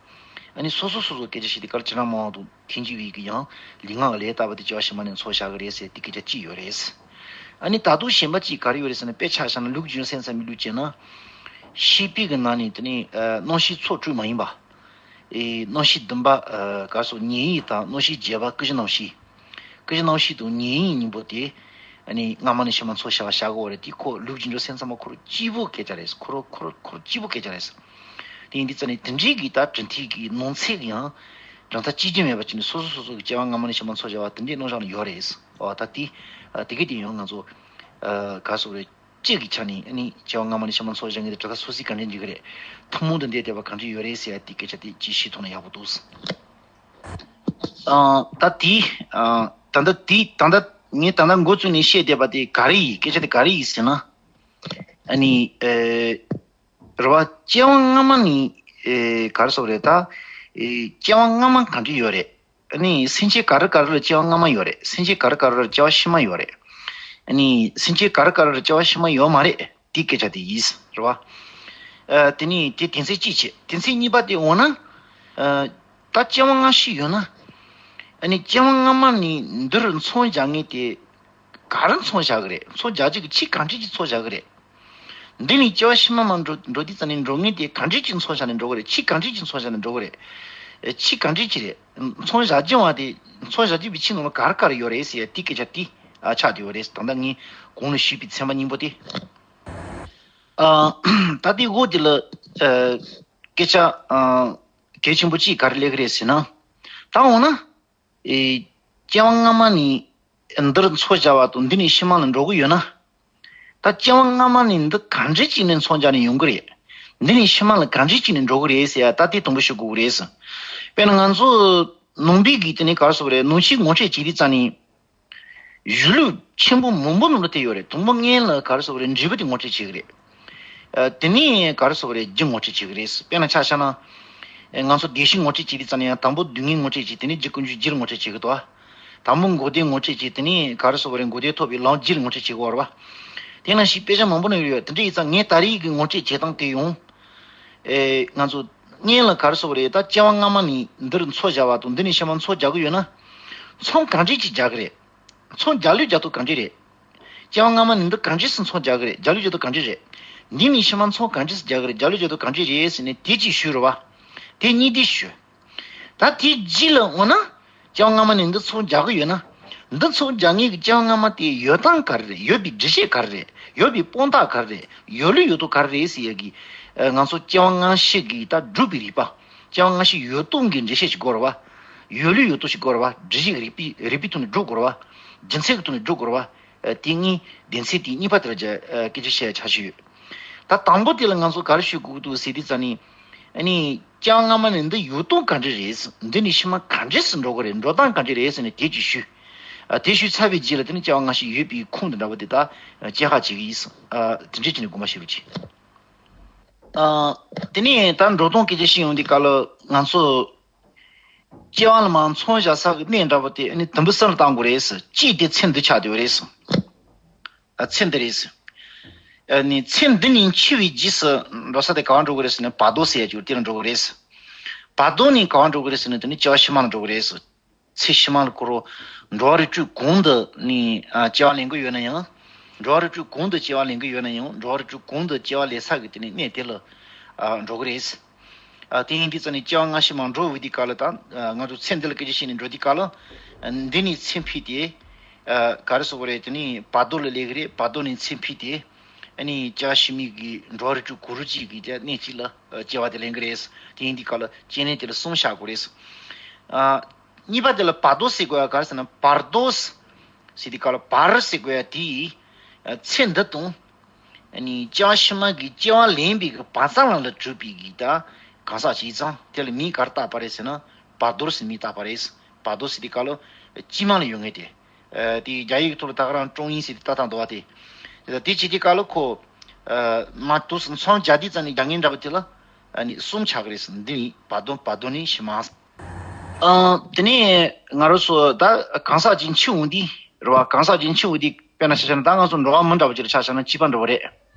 ཨ་ནི་སོ་སོ་སོ་སོ་སྐད་ཆ་བཤད་དུས་སྐབས་ལ་བྱེ་བྲག་སྨྲ་བ་དང་ཐལ་འགྱུར་བའི་གི་ཡང་ལུས་ངག་གི་ལས་ལྟ་བུ་དེ་སྐྱེ་བ་ཕྱི་མ་ནས་མཚོན་བཞག་གི་རེད་ཟེར་དེ་སྐད་ཆ་གཅིག་ཡོད་རེད། ཨ་ནི་ད་དུང་གཞན་པ་གཅིག་ག་རེ་ཡོད་རེད་ཟེར་ན། དཔེ་ཆ་བཞག་ན་ལུགས་རྒྱུན་སེམས་ཙམ་པའི་ལུགས་བྱས་ན། ཤེས་པའི་གི་ནང་ནས་དེ་ནི་ཨ་རྣམ་ཤེས་ཚོགས་དྲུག་མ་ཡིན་པ། ཨེ་རྣམ་ཤེས་བདུན་པ་ཨ་ག་རེ་ཟེར། ཉེ་ཡིད་དང་། རྣམ་ཤེས་བརྒྱད་པ་ཀུན་གཞི་རྣམ་ཤེས། ཀུན་གཞི་རྣམ་ཤེས་དང་ཉེ་ཡིད་གཉིས་པོ་དེ་ཨ་ནི་སྔ་མ་ནས་ཕྱི་མ་མཚོན་བྱ་བ་བྱ་དགོས་རེད། དེ་ཁོ་ལུགས་རྒྱུན་འབྲས་སེམས་ཙམ་པ་ཁོ་རང་གཅིག་པུ་སྐད་ཆ་རེད། ཁོ་རང་ཁོ་རང་ཁོ་རང་གཅིག་པུ་སྐད་ཆ་རེད། དེ་ཡིན་དུས་ཙང་ནས་དེ་འདྲའི་གི་ད་གྲུབ་མཐའི་གི་ནང་ཚན་གི་ཡང་གྲུབ་མཐའ་གཅིག་རྐྱང་མེད་པ་བྱས་ནས་སོ་སོ་སོ་སོ་གི་སྐྱེ་བ་སྔ་མ་ནས་ཕྱི་མ་མཚོན་བྱ་བ་དེ་འདྲའི་རྣམ་གཞག་ལ་ཡོད་རེད། འོ་ད་དེ་ཨ་དེ་གི་དེ་ཡང་ང་ཚོ་ཨ་ག་རེ་ཟེར་དགོས་རེད། སྤྱི་གི་ཆ་ནས་ཨ་ནི་སྐྱེ་བ་སྔ་མ་ནས་ཕྱི་མ་མཚོན་བྱ་ངེས་དེ་གྲུབ་མཐའ་སོ་སོའི་ག་འདྲས་འགྲིག་གི་རེད། ཐུན་མོང་དུ་འདས་བསྡད་པ་ག་འདྲས་ཡོད་རེད་ཟེར་ཡ་དེ་སྐད་ཆ་དེ་ཅིག་ཤེས་ཐུབ་ན་ཡག་པོ་འདུག། ཨ་ད་དེ་ཨ་ད་ལྟ་དེ་ད་ལྟ་ངས་ད་ལྟ་འགོ་བཙུགས་ནས་བཤད་བསྡད་པ་དེ་ག་རེ་ཡིན། སྐད་ཆ་དེ་ག་རེ་ཡིན་ཟེར་ན། ཨ་ནི་ཨེ་རེད་བ། སྐྱེ་བ་སྔ་མ་ནས་ཨེ་ག་རེ་ཟེར་དགོས་རེད། ད་ཨེ་སྐྱེ་བ་སྔ་མ་ག་འདྲས་ཡོད་རེད། ཨ་ནི་སེམས་ཅན་ག་རེ་ག་རེ་ལ་སྐྱེ་བ་སྔ་མ་ཡོད་རེད། སེམས་ཅན་ག་རེ་ག་རེ་ལ་སྐྱེ་བ་ཕྱི་མ་ཡོད་རེད། ཨ་ནི་སེམས་ཅན་ག་རེ་ག་རེ་ལ་སྐྱེ་བ་ཕྱི་མ་ཡོད་མ་རེད། དེའི་སྐད་ཆ་དེ་ཡིན། རེད་བ། ཨ་དེ་ནི་དེ་དོན་ཚན་གཅིག་བྱས། དོན་ཚན་གཉིས་པ་དེ་འོ་ན། ཨ་ད་སྐྱེ་བ་སྔ་ཕྱི་ཡོད་ན། ཨ་ནི་སྐྱེ་བ་སྔ་མ་ནས་འདིར་མཚོན་བྱ་ངེས་དེ་ག་རེ་མཚོན་བྱ་གི་རེད། མཚོན་བྱ་རྒྱུ་གི་ཆེས་ག་འདྲས་ཀྱི་མཚོན་བྱ་གི་རེད། འདི་ནས་སྐྱེ་བ་ཕྱི་མ་མ་འགྲོ་འགྲོ་དུས་ཙམ་ནས་འགྲོ་ངེས་དེ་ག་འདྲས་ཀྱི་མཚོན་བྱ་ནས་འགྲོ་གི་རེད། ཆེས་ག་འདྲས་ཀྱི་མཚོན་བྱ་ནས་འགྲོ་གི་རེད། ཨེ་ཆེས་ག་འདྲས་ཀྱི་རེད། མཚོན་བྱ་རྒྱུ་བ་དེ་མཚོན་བྱ་རྒྱུ་བའི་ཆེས་ནང་ལ་ག་རེ་ག་རེ་ཡོད་རེད་ཟེར་ཡ་དེའི་སྐད་ཆ་དེ་ཨ་ཆགས་བསྡད་ཡོད་རེད། ད་ལྟ་ངས་གོང་ལ་ཞུས་པའི་ཚན་པ་གཉིས་པོ་དེ། ཨ་ད་དེ་འོག་དེ་ལ་ཨ་སྐད་ཆ་ཨ་གལ་ཆེན་པོ་གཅིག་ག་རེ་སླེབས་ཀྱི་རེད་ཟེར་ན། ད་འོ་ན། ཨེ་སྐྱེ་བ་སྔ་མ་ནས་འདིར་མཚོན་བྱ་བ་དང་འདི་ནས་ཕྱི་མ་ལ་འགྲོ་གི་ཡོད་ན། ད་སྐྱེ་བ་སྔ་མ་ནས་འདི་ག་འདྲས་ཅིག་ནས་མཚོན་བྱ་ནས་ཡོང་གི་རེད། འདི་ནས་ཕྱི་མ་ལ་ག་འདྲས་ཅིག་ནས་འགྲོ་གི་རེད་ཟེར་ཡ་ད་དེ་དང་པོ་ཤོད་དགོས་ཀྱི་རེད་ཟེར། དཔེར་ན་ང་ཚོ་ནང་པའི་གི་དེ་ནས་ག་རེ་ཟེར་དགོས་རེད། ནང་ཆོས་ངོ་སྤྲོད་བྱེད་དུས་ཙམ་ནས། གཞི་ལུགས་ཆེན་པོ་མང་པོ་ནང་ལ་དེ་ཡོད་རེད། དང་པོ་སྔོན་ལ་ག་རེ་ཟེར་དགོས་རེད། འབྲས་བུ་དེ་ངོ་སྤྲོད་བྱེད་ཀྱི་རེད། ཨ་དེ་ནས་ག་རེ་ཟེར་དགོས་རེད། རྒྱུ་ངོ་སྤྲོད་བྱེད་ཀྱི་རེད། དཔེར་ན་ཆ་བཞག་ན། ཨེ། ང་ཚོ་བདེན་བཞི་ངོ་སྤྲོད་བྱེད་དུས་ཙམ་ནས་ཡང་དང་པོ་སྡུག་བསྔལ་ངོ་སྤྲོད་བྱེད། དེ་ནས་རྒྱུ་ཀུན་འབྱུང་རྒྱུ་ངོ་སྤྲོད་བྱེད་ཀྱི་འདུག་ཨ། དང་པོ་འགོག་བདེན་ངོ་སྤྲོད་བྱེད། དེ་ནས་ག་རེ་ཟེར་དགོས་རེད། འགོག་བདེན་ཐོབ་པའི་ལམ་རྒྱུ་ངོ་སྤྲོད་བྱེད་དགོས་རེད་བ། དེ་ནང་བཞིན་དཔེ་ཆ་མང་པོ་ནས་ཡོད། དེ་འདྲ་ཡིན་ཙང་ངས་ད་རེས་ཀྱི་ངོ་སྤྲོད་བྱེད་སྟངས་དེ་ཡང་། ཨེ། ང་ཚོ་སྔོན་ལ་ག་རེ་ཟེར་དགོས་རེད། ད་སྐྱེ་བ་སྔ་མ་ནས་འདིར་འཚོ་བཞག་པ་དང་འདི་ནས་ཕྱི་མ་འཚོ་རྒྱག་གི་ཡོད་ན། མཚམས་གང་འདྲ་ཅིག་རྒྱག་གི་རེད། མཚམས་རྒྱག་ལུགས་རྒྱག་སྟངས་གང་འདྲ་རེད། སྐྱེ་བ་སྔ་མ་ནས་འདི་གང་འདྲ་སེ་མཚམས་རྒྱག་གི་རེད། རྒྱག་ལུགས་རྒྱག་སྟངས་གང་འདྲ་རེད། འདི་ནས་ཕྱི་མ་མཚམས་གང་འདྲ་སེ་རྒྱག་གི་རེད། རྒྱག་ལུགས་རྒྱག་སྟངས་གང་འདྲ་རེད་ཟེར་ནས་དེ་ཅིག་ཞུས་རེད་བ། དེ་གཉིས་དེ་ཞུ། ད་དེ་རྗེས་ལ་འོ་ན། སྐྱེ་བ་སྔ་མ་ནས་འདི་མཚམས་རྒྱག་གི་ཡོད་ན། འདི་མཚམས་རྒྱག་མཁན་གྱི་སྐྱེ་བ་སྔ་མ་དེ་ཡོད་སྟངས་ག་རེ་རེད། ཡོད་པའི་འགྲེལ་བཤད་ག་རེ་རེད། ཡོད་པའི་དཔང་རྟགས་ག་རེ་རེད། ཡོད་ལུགས་ཡོད་སྟངས་ག་རེ་རེད་ཟེར་ཡ་གི། ཨ། ང་ཚོ་སྐྱེ་བ་སྔ་ཕྱི་གི་ད་སྒྲུབ་པའི་རིགས་པ། སྐྱེ་བ་སྔ་ཕྱི་ཡོད་སྟངས་ཀྱི་འགྲེལ་བཤད་ཅིག་དགོས་རེད་བ། ཡོད་ལུགས་ཡོད་སྟངས་ཤིག་དགོས་རེད་བ། འགྲེལ་བཤད་ཀྱི་རིགས་པའི་རིགས་པའི་ཐོག་ནས་སྒྲུབ་དགོས་རེད་བ། རྒྱུ་མཚན་གྱི་ཐོག་ནས་སྒྲུབ་དགོས་རེད་བ། ཨ། དེ་གཉིས་སྡེ་ཚན་དེ་གཉིས་པ་དེ་ལ་རྒྱ། ཨ། སྐད་ཆ་བཤད་ཡ་འཆར་གཞི་ཡོད། ད་དང་པོ་དེ་ལ་ང་ཚོ་ག་རེ་ཞུ་དགོས་འདུག་ཟེར་དུས་ཙམ་ནས། ཨ་ནི་སྐྱེ་བ་སྔ་མ་ནས་འདི་ཡོད་སྟངས་ག་འདྲ་རེད། འདི་ནས་ཕྱི་མ་ག་འདྲ་སེ་འགྲོ་གི་རེད། འགྲོ་སྟངས་ག་འདྲ་རེད་ཟེར་ནས་དེ་ཅིག་ཞུ། ཨ། དེ་ཞུས་ཚར་བའི་རྗེས་ལ་དེ་ནི་སྐྱེ་བ་སྔ་ཕྱི་ཡོད་པའི་ཁུངས་དང་འདྲ་བ་དེ་དག་དཔྱད་ཁ་བྱེད་ཀྱི་ཡིན། ཨ། དེ་འདྲ་བྱས་ནས་དགོངས་པ་བཞེས་རོགས་གྱིས། ཨ། དེ་ནས་ད་འགྲོ་སྟངས་སྐད་ཆ་བཤད་ཡོང་དུས་སྐབས་ལ་ང་ཚོ་སྐྱེ་བ་ལ་མར་མཚམས་བཞག་ས་གི་གནས་འདྲ་བོ་དེ་ཨ་ནི་དུམ་བུ་གསུམ་ལ་བཏང་དགོས་རེད་ཟེར། གཅིག་དེ་ཚེ་འདི་ཆགས་བསྡད་ཡོད་རེད་ཟེར། ཨ། ཚེ་འདི་རེད་ཟེར། ཨ་ནི་ཚེ་འདི་ནས་འཆི་བའི་རྗེས་སུ་འགྲོ་ས་དེ་ག་པར་འགྲོ་གི་རེད་ཟེར་ན། བར་དོ་ཟེར་ཡ་ཅིག་དེ་ལ་འགྲོ་གི་རེད་ཟེར། བར་དོ་ནས་ག་པར་འགྲོ་གི་རེད་ཟེར་ན། དེ་ནི་སྐྱེ་བ་ཕྱི་མ་ལ་འགྲོ་གི་རེད་ཟེར། ཚེ་ཕྱི་མ་ལ་འཁོར་རོ། འགྲོ་བ་རིགས་དྲུག་གང་དུ་ནི། ཨ། སྐྱེ་བ་ལེན་གི་ཡོད་ན་ཡང་། འགྲོ་བ་རིགས་དྲུག་གང་དུ་སྐྱེ་བ་ལེན་གི་ཡོད་ན་ཡང་། འགྲོ་བ་རིགས་དྲུག་གང་དུ་སྐྱེ་བ་ལེན་ས་གི་དེ་ནི་གནས་དེ་ལ། ཨ། འགྲོ་གི་རེད། ཨ། དེ་ཡིན་དུས་ཙམ་ནས་སྐྱེ་བ་སྔ་ཕྱི་མ་འགྲོ་བའི་དུས་སྐབས་ལ་ད། ཨ། ང་ཚོ་ཚེ་འདི་ལ་སྐད་ཆ་བཤད་ནས་འགྲོ་དུས་སྐབས་ལ། ཨ། འདི་ནས་ཚེ་འཕོས་ཏེ། ཨ། ག་རེ་ཟེར་དགོས་རེད། དེ་ནི་བར་དོ་ལ་སླེབས་གི་རེད། བར་དོ་ནས་ཚེ་འཕོས་ཏེ། ཨ་ནི་སྐྱེ་བ་ཕྱི་མའི་གི་འགྲོ་བ་རིགས་དྲུག་གང་རུང་གཅིག་གི་གནས་གཅིག་ལ། ཨ། སྐྱེ་བ་དེ་ལེན་གི་རེད། དེ་ཡིན་དུས་སྐབས་ལ་སྐྱེ་གནས་དེ་ལ་གསུམ་བཞག་དགོས་རེད། ཨ། གཉིས་པ་དེ་ལ་བར་དོ་ཟེར་དགོས་ཡ་ག་རེ་ཟེར་ན། བར་དོ་ཟེར་དུས་སྐབས་ལ་བར་ཟེར་དགོས་ཡ་དེ། ཨ། ཚེ་འདི་དང་། ཨ་ནི་སྐྱེ་བ་ཕྱི་མ་གི་སྐྱེ་བ་ལེན་པའི་གི་བར་མཚམས་ལ་གྲུབ་པའི་གི་ད་གང་ཟག་ཅིག་ཙང་དེ་ལ་མིང་ག་རེ་བཏགས་པ་རེད་ཟེར་ན། བར་དོ་ཟེར་མིང་བཏགས་པ་རེད། བར་དོ་ཟེར་དུས་སྐབས་ལ་དཀྱིལ་མ་ལ་ཡོད་མཁན་དེ། ཨ། དེ་རྒྱ་ཡིག་ཐོག་ལ་ད་ག་རང་ཀྲོང་ཡིན་ཟེར་དུས་ད་ཐང་འདུག་བ་དེ། དེ་བྱེད་དུས་སྐབས་ལ་ཁོ། ཨ། མར་དོ་ཟེར་མཚམས་སྦྱར་དུས་ཙམ་ནས་རྒྱ་ངན་འདྲ་པོ་དེ་ལ། ཨ་ནི་གསུམ་ཆགས་ཀྱི་རེད་ཟེར། འདི་ནི་བར་དོ། བར་དོ་ནས་ཕྱི་མ། ཨ། དེ་ནས་ང་རང་ཚོ་ད་གང་ཟག་ཅིག་འཆི་འོང་དུས་རེད་བ། གང་ཟག་ཅིག་འཆི་འོང་དུས་དཔེར་ན་ཆ་བཞག་ན། ད་ང་ཚོ་འགྲོ་བ་མི་འདྲ་བོ་ཅིག་ལ་ཆ་བཞག་ན་སྐྱེས་པ་འདྲ་བོ་རེད།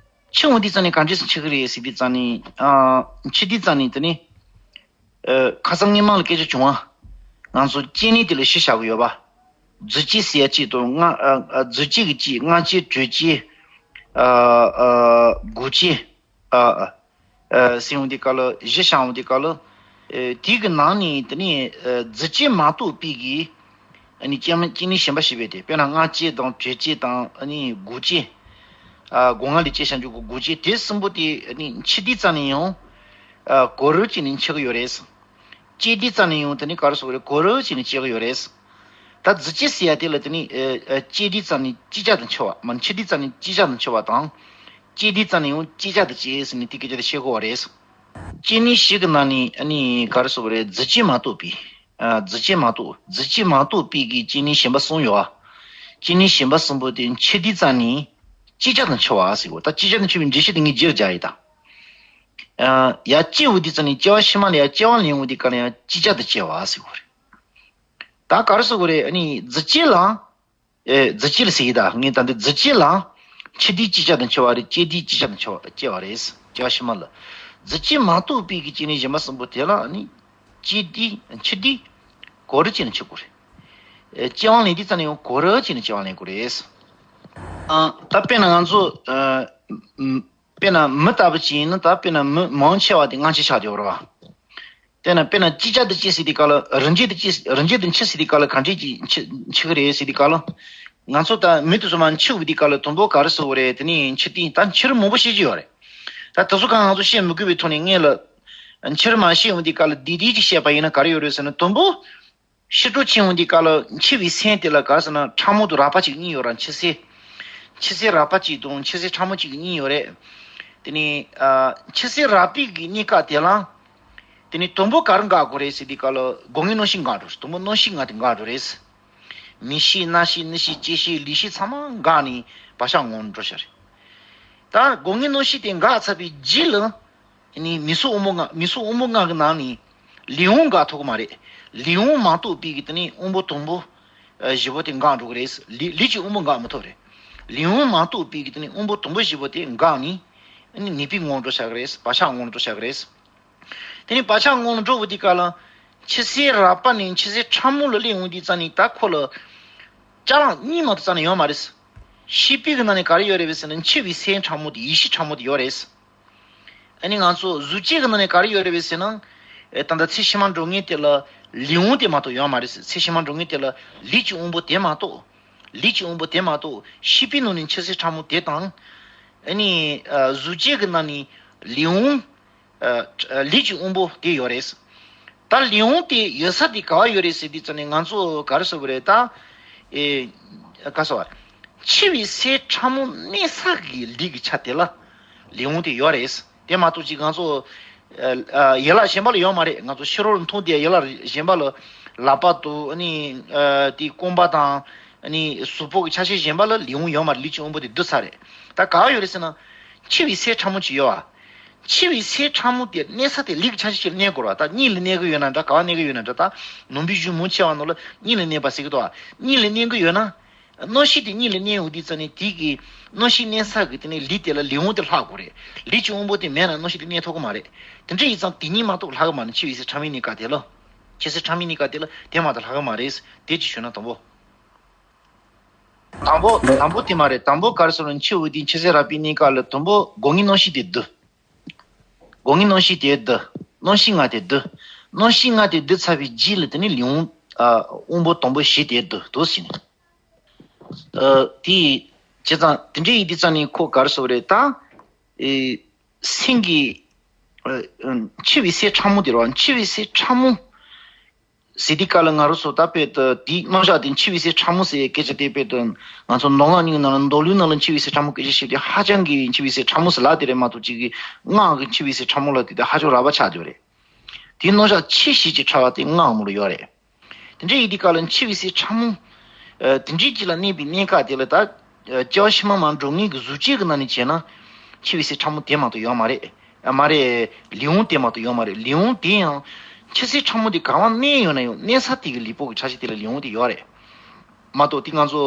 འཆི་འོང་དུས་ཙམ་ནས་གང་འདྲ་སེ་འཆི་གི་རེད་ཟེར་དུས་ཙམ་ནས། ཨ། འཆི་དུས་ཙམ་ནས་དེ་ནི། ཨ། ཁ་སང་སྔོན་མ་ལ་སྐད་ཆ་བྱུང་བ། ང་ཚོ་སྐྱེ་གནས་དེ་ལ་བཞི་བཞག་གི་ཡོད་པ། རྫུས་སྐྱེས་ཟེར་ཡ་གཅིག་དང་། སྔ། ཨ། ཨ། རྫུས་སྐྱེས་ཀྱི་གཅིག། སྔ་སྐྱེས། དྲོད་སྐྱེས། ཨ། ཨ། འགོག་སྐྱེས། ཨ། ཨ། ཟེར་ཡོང་དུས་སྐབས་ལ། བཞི་བཞག་ཡོང་དུས་སྐབས་ལ། ཨ། དེ་གི་ནང་ནས་དེ་ནི། ཨ། རྫུས་སྐྱེས་མ་གཏོགས་པའི་གི། ཨ་ནི་སྐྱེ་མ། སྐྱེ་གནས་གཞན་པ་བཞི་པོ་དེ། དཔེར་ན་སྔ་སྐྱེས་དང་། དྲོད་སྐྱེས་དང་། ཨ་ནི་འགོག་སྐྱེས། ཨ། སྒོ་ལྔ་ལས་སྐྱེས་བྱང་ཆུབ་ཀྱི་འགོག་སྐྱེས་དེ་གསུམ་པོ་དེ། ཨ་ནི་འཆི་དུས་ཙམ་ནས་ཡང་། ཨ། གང་རུང་གཅིག་ནས་འཆི་གི་ཡོད་རེད། སྐྱེ་དུས་ཙམ་ནས་ཡང་དེ་ནི་ག་རེ་ཟེར་དགོས་རེད། གང་རུང་གཅིག་ནས་སྐྱེ་གི་ཡོད་རེད། ད་རྫུས་སྐྱེས་ཟེར་ཡ་དེ་ལ་དེ་ནི། ཨ། ཨ། སྐྱེ་དུས་ཙམ་ནས་ཅིག་ཅར་དུ་འཆི་བ། མ། འཆི་དུས་ཙམ་ནས་ཅིག་ཅར་དུ་འཆི་བ་དང་། སྐྱེ་དུས་ཙམ་ནས་ཡང་ཅིག་ཅར་དུ་སྐྱེ་ཟེར་ནས་དེ་སྐད་ཆ་དེ་བཤད་དགོས་པ་རེད། སྐྱེ་གནས་བཞི་གི་ནང་ནས། ཨ་ནི་ག་རེ་ཟེར་དགོས་རེད། རྫུས་སྐྱེས་མ་གཏོགས་པའི། ཨ། རྫུས་སྐྱེས་མ་གཏོགས། རྫུས་སྐྱེས་མ་གཏོགས་པའི་གི་སྐྱེ་གནས་གཞན་པ་གསུམ་ཡོད་པ། སྐྱེ་གནས་གཞན་པ་གསུམ་པོ་དེ་འཆི་དུས་ཙམ་ནས་ཅིག་ཅར་དུ་འཆི་བ་ཟེར་དགོས། ད་ཅིག་ཅར་དུ་འཆི་བའི་འགྲེལ་བཤད་དེ་ངས་རྗེས་ལ་རྒྱག་ཡིན་ད། ཨ། ཡར་སྐྱེ་འོང་དུས་ཙམ་ནས། སྐྱེ་བ་ཕྱི་མ་ལ་ཡར་སྐྱེ་བ་ལེན་འོང་དུས་སྐབས་ལ་ཡང་ཅིག་ཅར་དུ་སྐྱེ་བ་ཟེར་དགོས་རེད། ད་ག་རེ་ཟེར་དགོས་རེད། ཨ་ནི་རྫུས་སྐྱེས་ལ། ཨེ། རྫུས་སྐྱེས་ལ་ཟེར་གྱི་ད། ངས་ད་འདི་རྫུས་སྐྱེས་ལ་འཆི་དུས་ཅིག་ཅར་དུ་འཆི་བ་རེད། སྐྱེ་དུས་ཅིག་ཅར་དུ་འཆི་བ། སྐྱེ་བ་རེད། སྐྱེ་བ་ཕྱི་མ་ལ། རྫུས་སྐྱེས་མ་གཏོགས་པའི་གི་སྐྱེ་གནས་གཞན་པ་གསུམ་པོ་དེ་ལ་ནི་སྐྱེ་དུས། འཆི་དུས་གང་རུང་གཅིག་ནས་འཆི་དགོས་རེད། ཨེ། སྐྱེ་བ་ལེན་དུས་ཙམ་ནས་ཡང་གང་རུང་གཅིག་ནས་སྐྱེ་བ་ལེན་དགོས་རེད། ཨ། ད་དཔེར་ན་ང་ཚོ། ཨ། དཔེར་ན་མི་ལྟ་བུ་ཅིག་ཡིན་ན། ད་དཔེར་ན་མི་མང་ཆེ་བ་དེ་སྔ་འཆི་ཆགས་ཡོད་རེད་བ། དེ་ན་དཔེར་ན་ཅིག་ཅར་དུ་སྐྱེ་ཟེར་དུས་སྐབས་ལ། རང་རྒྱུད་དུ་སྐྱེ། རང་རྒྱུད་དུ་འཆི་ཟེར་དུས་སྐབས་ལ་གང་འདྲ་ཅིག་འཆི། འཆི་གི་རེད་ཟེར་དུས་སྐབས་ལ། ང་ཚོ་ད་མི་དེ་ཚོ་མར་འཆི་འོང་དུས་སྐབས་ལ་དང་པོ་ག་རེ་ཟེར་དགོས་རེད། དེ་ནི་འཆི་དུས། ད་འཆི་རིམ་མང་པོ་བཤད་ཀྱི་ཡོད་རེད། ད་དེ་ཚོ་གང་ང་ཚོ་བཤད་མི་དགོས་པའི་ཐོག་ནས་སྔོན་ལ། འཆི་རིམ་མར་བཤད་འོང་དུས་སྐབས་ལ་བསྡུས་བསྡུས་ཅིག་བཤད་པ་ཡིན་ན་ག་རེ་ཡོད་རེད་ཟེར་ན། དང་པོ། ཕྱི་དྲོ་འཆི་འོང་དུས་སྐབས་ལ་འཆི་བའི་སེམས་དེ་ལ་ག་རེ་ཟེར་ན། ཕྲ་མོ་དང་རགས་པ་གཅིག་གཉིས་ཡོད་རེད། འཆི་སའི། འཆི་སའི་རགས་པ་གཅིག་དང་འཆི་སའི་ཕྲ་མོ་གཅིག་གཉིས་ཡོད་རེད། དེ་ནི། ཨ། འཆི་སའི་རགས་པའི་གི་གནས་སྐབས་དེ་ལ། དེ་ནི་དང་པོ་ག་རེ་འགག་དགོས་རེད་ཟེར་དུས་སྐབས་ལ་སྒོ་ལྔའི་རྣམ་ཤེས་འགག་འགྲོ། དང་པོ་རྣམ་ཤེས་ལྔ་དེ་འགག་འགྲོ་རེད། མིག་ཤེས། རྣ་ཤེས། སྣ་ཤེས། ལྕེ་ཤེས། ལུས་ཤེས་ཚང་མ་འགག་ནས་བག་ཆགས་ངོམས་འགྲོ་ཤག་རེད། ད་སྒོ་ལྔའི་རྣམ་ཤེས་དེ་འགག་ཚར་བའི་རྗེས་ལ། ནི་མིག་གཟུགས་དབང་པོ་ལྔ། མིག་གཟུགས་དབང་པོ་ལྔ་གི་ནང་ནས། ལུས་འོང་འགག་ཐུབ་ཀྱི་མ་རེད། ལུས་འོང་མ་གཏོགས་པའི་གི་དེ་ནི་དབང་པོ་དང་པོ་ཨ་བཞི་པོ་དེ་འགག་འགྲོ་གི་རེད། ལུས་ལུས་ཀྱི་དབང་པོ་འགག་མི་ཐུབ་རེད། ལུས་འོང་མ་གཏོགས་པའི་གི་དེ་ནི་དབང་པོ་དང་པོ་བཞི་པོ་དེ་འགག་ནས་ཨ་ནི་ནད་པའི་ངོ་འགྲོ་བྱ་གི་རེད། བག་ཆགས་ངོ་འགྲོ་བྱ་གི་རེད། དེ་ནི་བག་ཆགས་ངོ་འགྲོ་བ་དེ་ག་ལ་འཆི་སའི་རགས་པ་ནས་འཆི་སའི་ཕྲ་མོ་ལ་སླེབས་འོང་དུས་ཙང་ནི་ད་ཁོ་ལ་ཅ་ལག་གཉིས་མ་གཏོགས་རྩ་ནས་ཡོད་མ་རེད། ཤེས་པའི་གི་ནང་ནས་ག་རེ་ཡོད་རེད་པས་ཟེར་ན་འཆི་བའི་སའི་ཕྲ་མོ་དེ་ཡིད་ཤེས་ཕྲ་མོ་དེ་ཡོད་རེད། ཨ་ནི་ང་ཚོ་གཟུགས་ཅན་གྱི་ནང་ནས་ག་རེ་ཡོད་རེད་པས་ཟེར་ན། ཨེ་ད་ལྟ་ཚེ་ཕྱི་མ་འགྲོ་མཁན་དེ་ལ་ལུས་འོང་དེ་མ་གཏོགས་ཡོད་མ་རེད། ཚེ་ཕྱི་མ་འགྲོ་མཁན་དེ་ལ་ལུས་ཀྱི་དབང་པོ་དེ་མ་གཏོགས། ལུས་ཀྱི་དབང་པོ་དེ་མ་གཏོགས་ཤེས་པའི་ནང་ནས་འཆི་སའི་ཕྲ་མོ་དེ་དང་། ཨ་ནི་ཨ་གཟུགས་ཅན་གྱི་ནང་ནས་ལུས་འོང་། ཨ་ལུས་ཀྱི་དབང་པོ་དེ་ཡོད་རེད། ད་ལུས་འོང་དེ་ཡོད་ས་དེ་ག་བ་ཡོད་རེད་ཟེར་དུས་ཙམ་ནས་ང་ཚོ་ག་རེ་ཟེར་བ་རེད་ད། ཨེ་ག་ཟེར་བ། འཆི་བའི་སའི་ཕྲ་མོ་གནས་ས་གི་ལུས་ཀྱི་ཆ་དེ་ལ་ལུས་འོང་དེ་ཡོད་རེད། དེ་མ་གཏོགས་ཅིག་ང་ཚོ་ཨ་ཨ་ཡན་ལག་གཞན་པ་ལ་ཡོད་མ་རེད། ང་ཚོ་ཕྱི་རོལ་མཐོང་དེ་ཡན་ལག་གཞན་པ་ལ་ལག་པ་དང་ཨ་ནི་ཨ་དེ་རྐང་པ་དང་ཨ་ནི་གཟུགས་པོ་གི་ཆ་ཤས་གཞན་པ་ལ་ལུས་འོང་ཡོད་མ་རེད། ལུས་ཀྱི་དབང་པོ་དེ་བསྡུ་ས་རེད། ད་ག་བ་ཡོད་རེད་ཟེར་ན་འཆི་བའི་སའི་ཕྲ་མོ་ཅིག་ཡོད་ཨ། འཆི་བའི་སའི་ཕྲ་མོ་དེ་གནས་ས་དེ་ལུས་ཀྱི་ཆ་ཤས་ཤིག་ལ་གནས་དགོས་རེད་བ། ད་གཉིད་ལ་གནས་ཀྱི་ཡོད་ན་འདྲ། ག་བ་གནས་ཀྱི་ཡོད་ན་འདྲ། ད་ནང་པའི་གཞུང་མང་ཆེ་བ་ནང་ལ་གཉིད་ལ་གནས་པ་ཟེར་གྱི་འདུག་བ། གཉིད་ལ་གནས་ཀྱི་ཡོད་ན། རྣམ་ཤེས་དེ་གཉིད་ལ་གནས་ཡོང་དུས་ཙམ་ནས་དེ་གི་རྣམ་ཤེས་གནས་ས་གི་དེ་ནས་ལུས་དེ་ལ་ལུས་འོང་དེ་ལྷག་དགོས་རེད། ལུས་ཀྱི་དབང་པོ་དེ་མེད་ན་རྣམ་ཤེས་དེ་གནས་ཐུབ་ཀྱི་མ་རེད། དེ་འདྲ་ཡིན་ཙང་དེ་གཉིས་མ་གཏོགས་ལྷག་གི་མ་རེད། འཆི་བའི་སའི་ཕྲ་མོའི་གནས་སྐབས་དེ་ལ། འཆི་སའི་ཕྲ་མོའི་གནས་སྐབས་དེ་ལ་དེ་མ་གཏོགས་ལྷག་གི་མ་རེད། དེ་ཅིག་ཞུས་ན་དང་པོ། དང་པོ་དང་པོ་དེ་མ་རེད། དང་པོ་ག་རེ་ཟེར་ན་འཆི་བ་དེ་འཆི་སའི་རགས་པའི་གནས་སྐབས་ལ་དང་པོ་སྒོ་ལྔའི་རྣམ་ཤེས་དེ་བསྡུ། སྒོ་ལྔའི་རྣམ་ཤེས་དེ་བསྡུ། རྣམ་ཤེས་ལྔ་དེ་བསྡུ། རྣམ་ཤེས་ལྔ་དེ་བསྡུ་ཚར་བའི་རྗེས་ལ་དེ་ནི་ལུས་འོང་ཨ་དབང་པོ་དང་པོ་བཞི་དེ་བསྡུ་འདུག་ཟེར་ནས། ཨ་དེ་བྱས་ཙང་དེ་འདྲ་ཡིན་དུས་ཙང་ནི་ཁོ་ག་རེ་ཟེར་བ་རེད་ད། ཨེ་སེམས་ཀྱི་ཨ་ཨ་འཆི་བའི་སའི་ཕྲ་མོ་དེ་རེད་བ། འཆི་བའི་སའི་ཕྲ་མོ་ཟེར་དུས་སྐབས་ལ་ང་རང་ཚོ་ད་དཔེ་དེ་དེའི་རྣམ་གཞག་དེ་འཆི་བའི་སའི་ཕྲ་མོ་ཟེར་སྐད་ཆ་དེ་དཔེ་དེ་ང་ཚོ་མདོ་སྔགས་གཉིས་ནང་ལ་མདོ་ལུགས་ནང་ལ་འཆི་བའི་སའི་ཕྲ་མོ་སྐད་ཆ་བཤད་དུས་ཧ་ཅང་གི་འཆི་བའི་སའི་ཕྲ་མོ་ཟེར་ལབ་དེ་རེད་མ་གཏོགས་ཅིག་གི་སྔགས་ཀྱི་འཆི་བའི་སའི་ཕྲ་མོ་ལབ་དེ་དེ་ཧ་ཅང་རགས་པ་ཆགས་བསྡད་པ་རེད། དེའི་རྣམ་གཞག་འཆི་བྱེད་ཀྱི་ཕྲ་བ་དེ་སྔགས་མོ་ལ་ཡོད་རེད། དེ་འདྲ་ཡིན་དུས་སྐབས་ལ་འཆི་བའི་སའི་ཕྲ་མོ། ཨ་དེ་འདྲའི་ཅིག་ལ་གནས་པའི་གནས་སྐབས་དེ་ལ་ད། ཨ་སྐྱེ་བ་ཕྱི་མ་མར་འགྲོ་མཁན་གྱི་གཟུགས་ཅན་གྱི་ནང་ནས་བྱས་ན། འཆི་བའི་སའི་ཕྲ་མོ་དེ་མ་གཏོགས་ཡོད་མ་རེད། ཨ་མ་རེད། ལུས་འོང་དེ་མ་གཏོགས་ཡོད་མ་རེད། ལུས་འོང་དེ་ཡང་། འཆི་སའི་ཕྲ་མོ་དེ་གང་བ་གནས་ཡོད་ན་ཡང་གནས་ས་དེ་གི་ལུས་པོ་གི་ཆ་ཤས་དེ་ལ་ལུས་འོང་དེ་ཡོད་རེད། མ་གཏོགས་དེ་ང་ཚོ།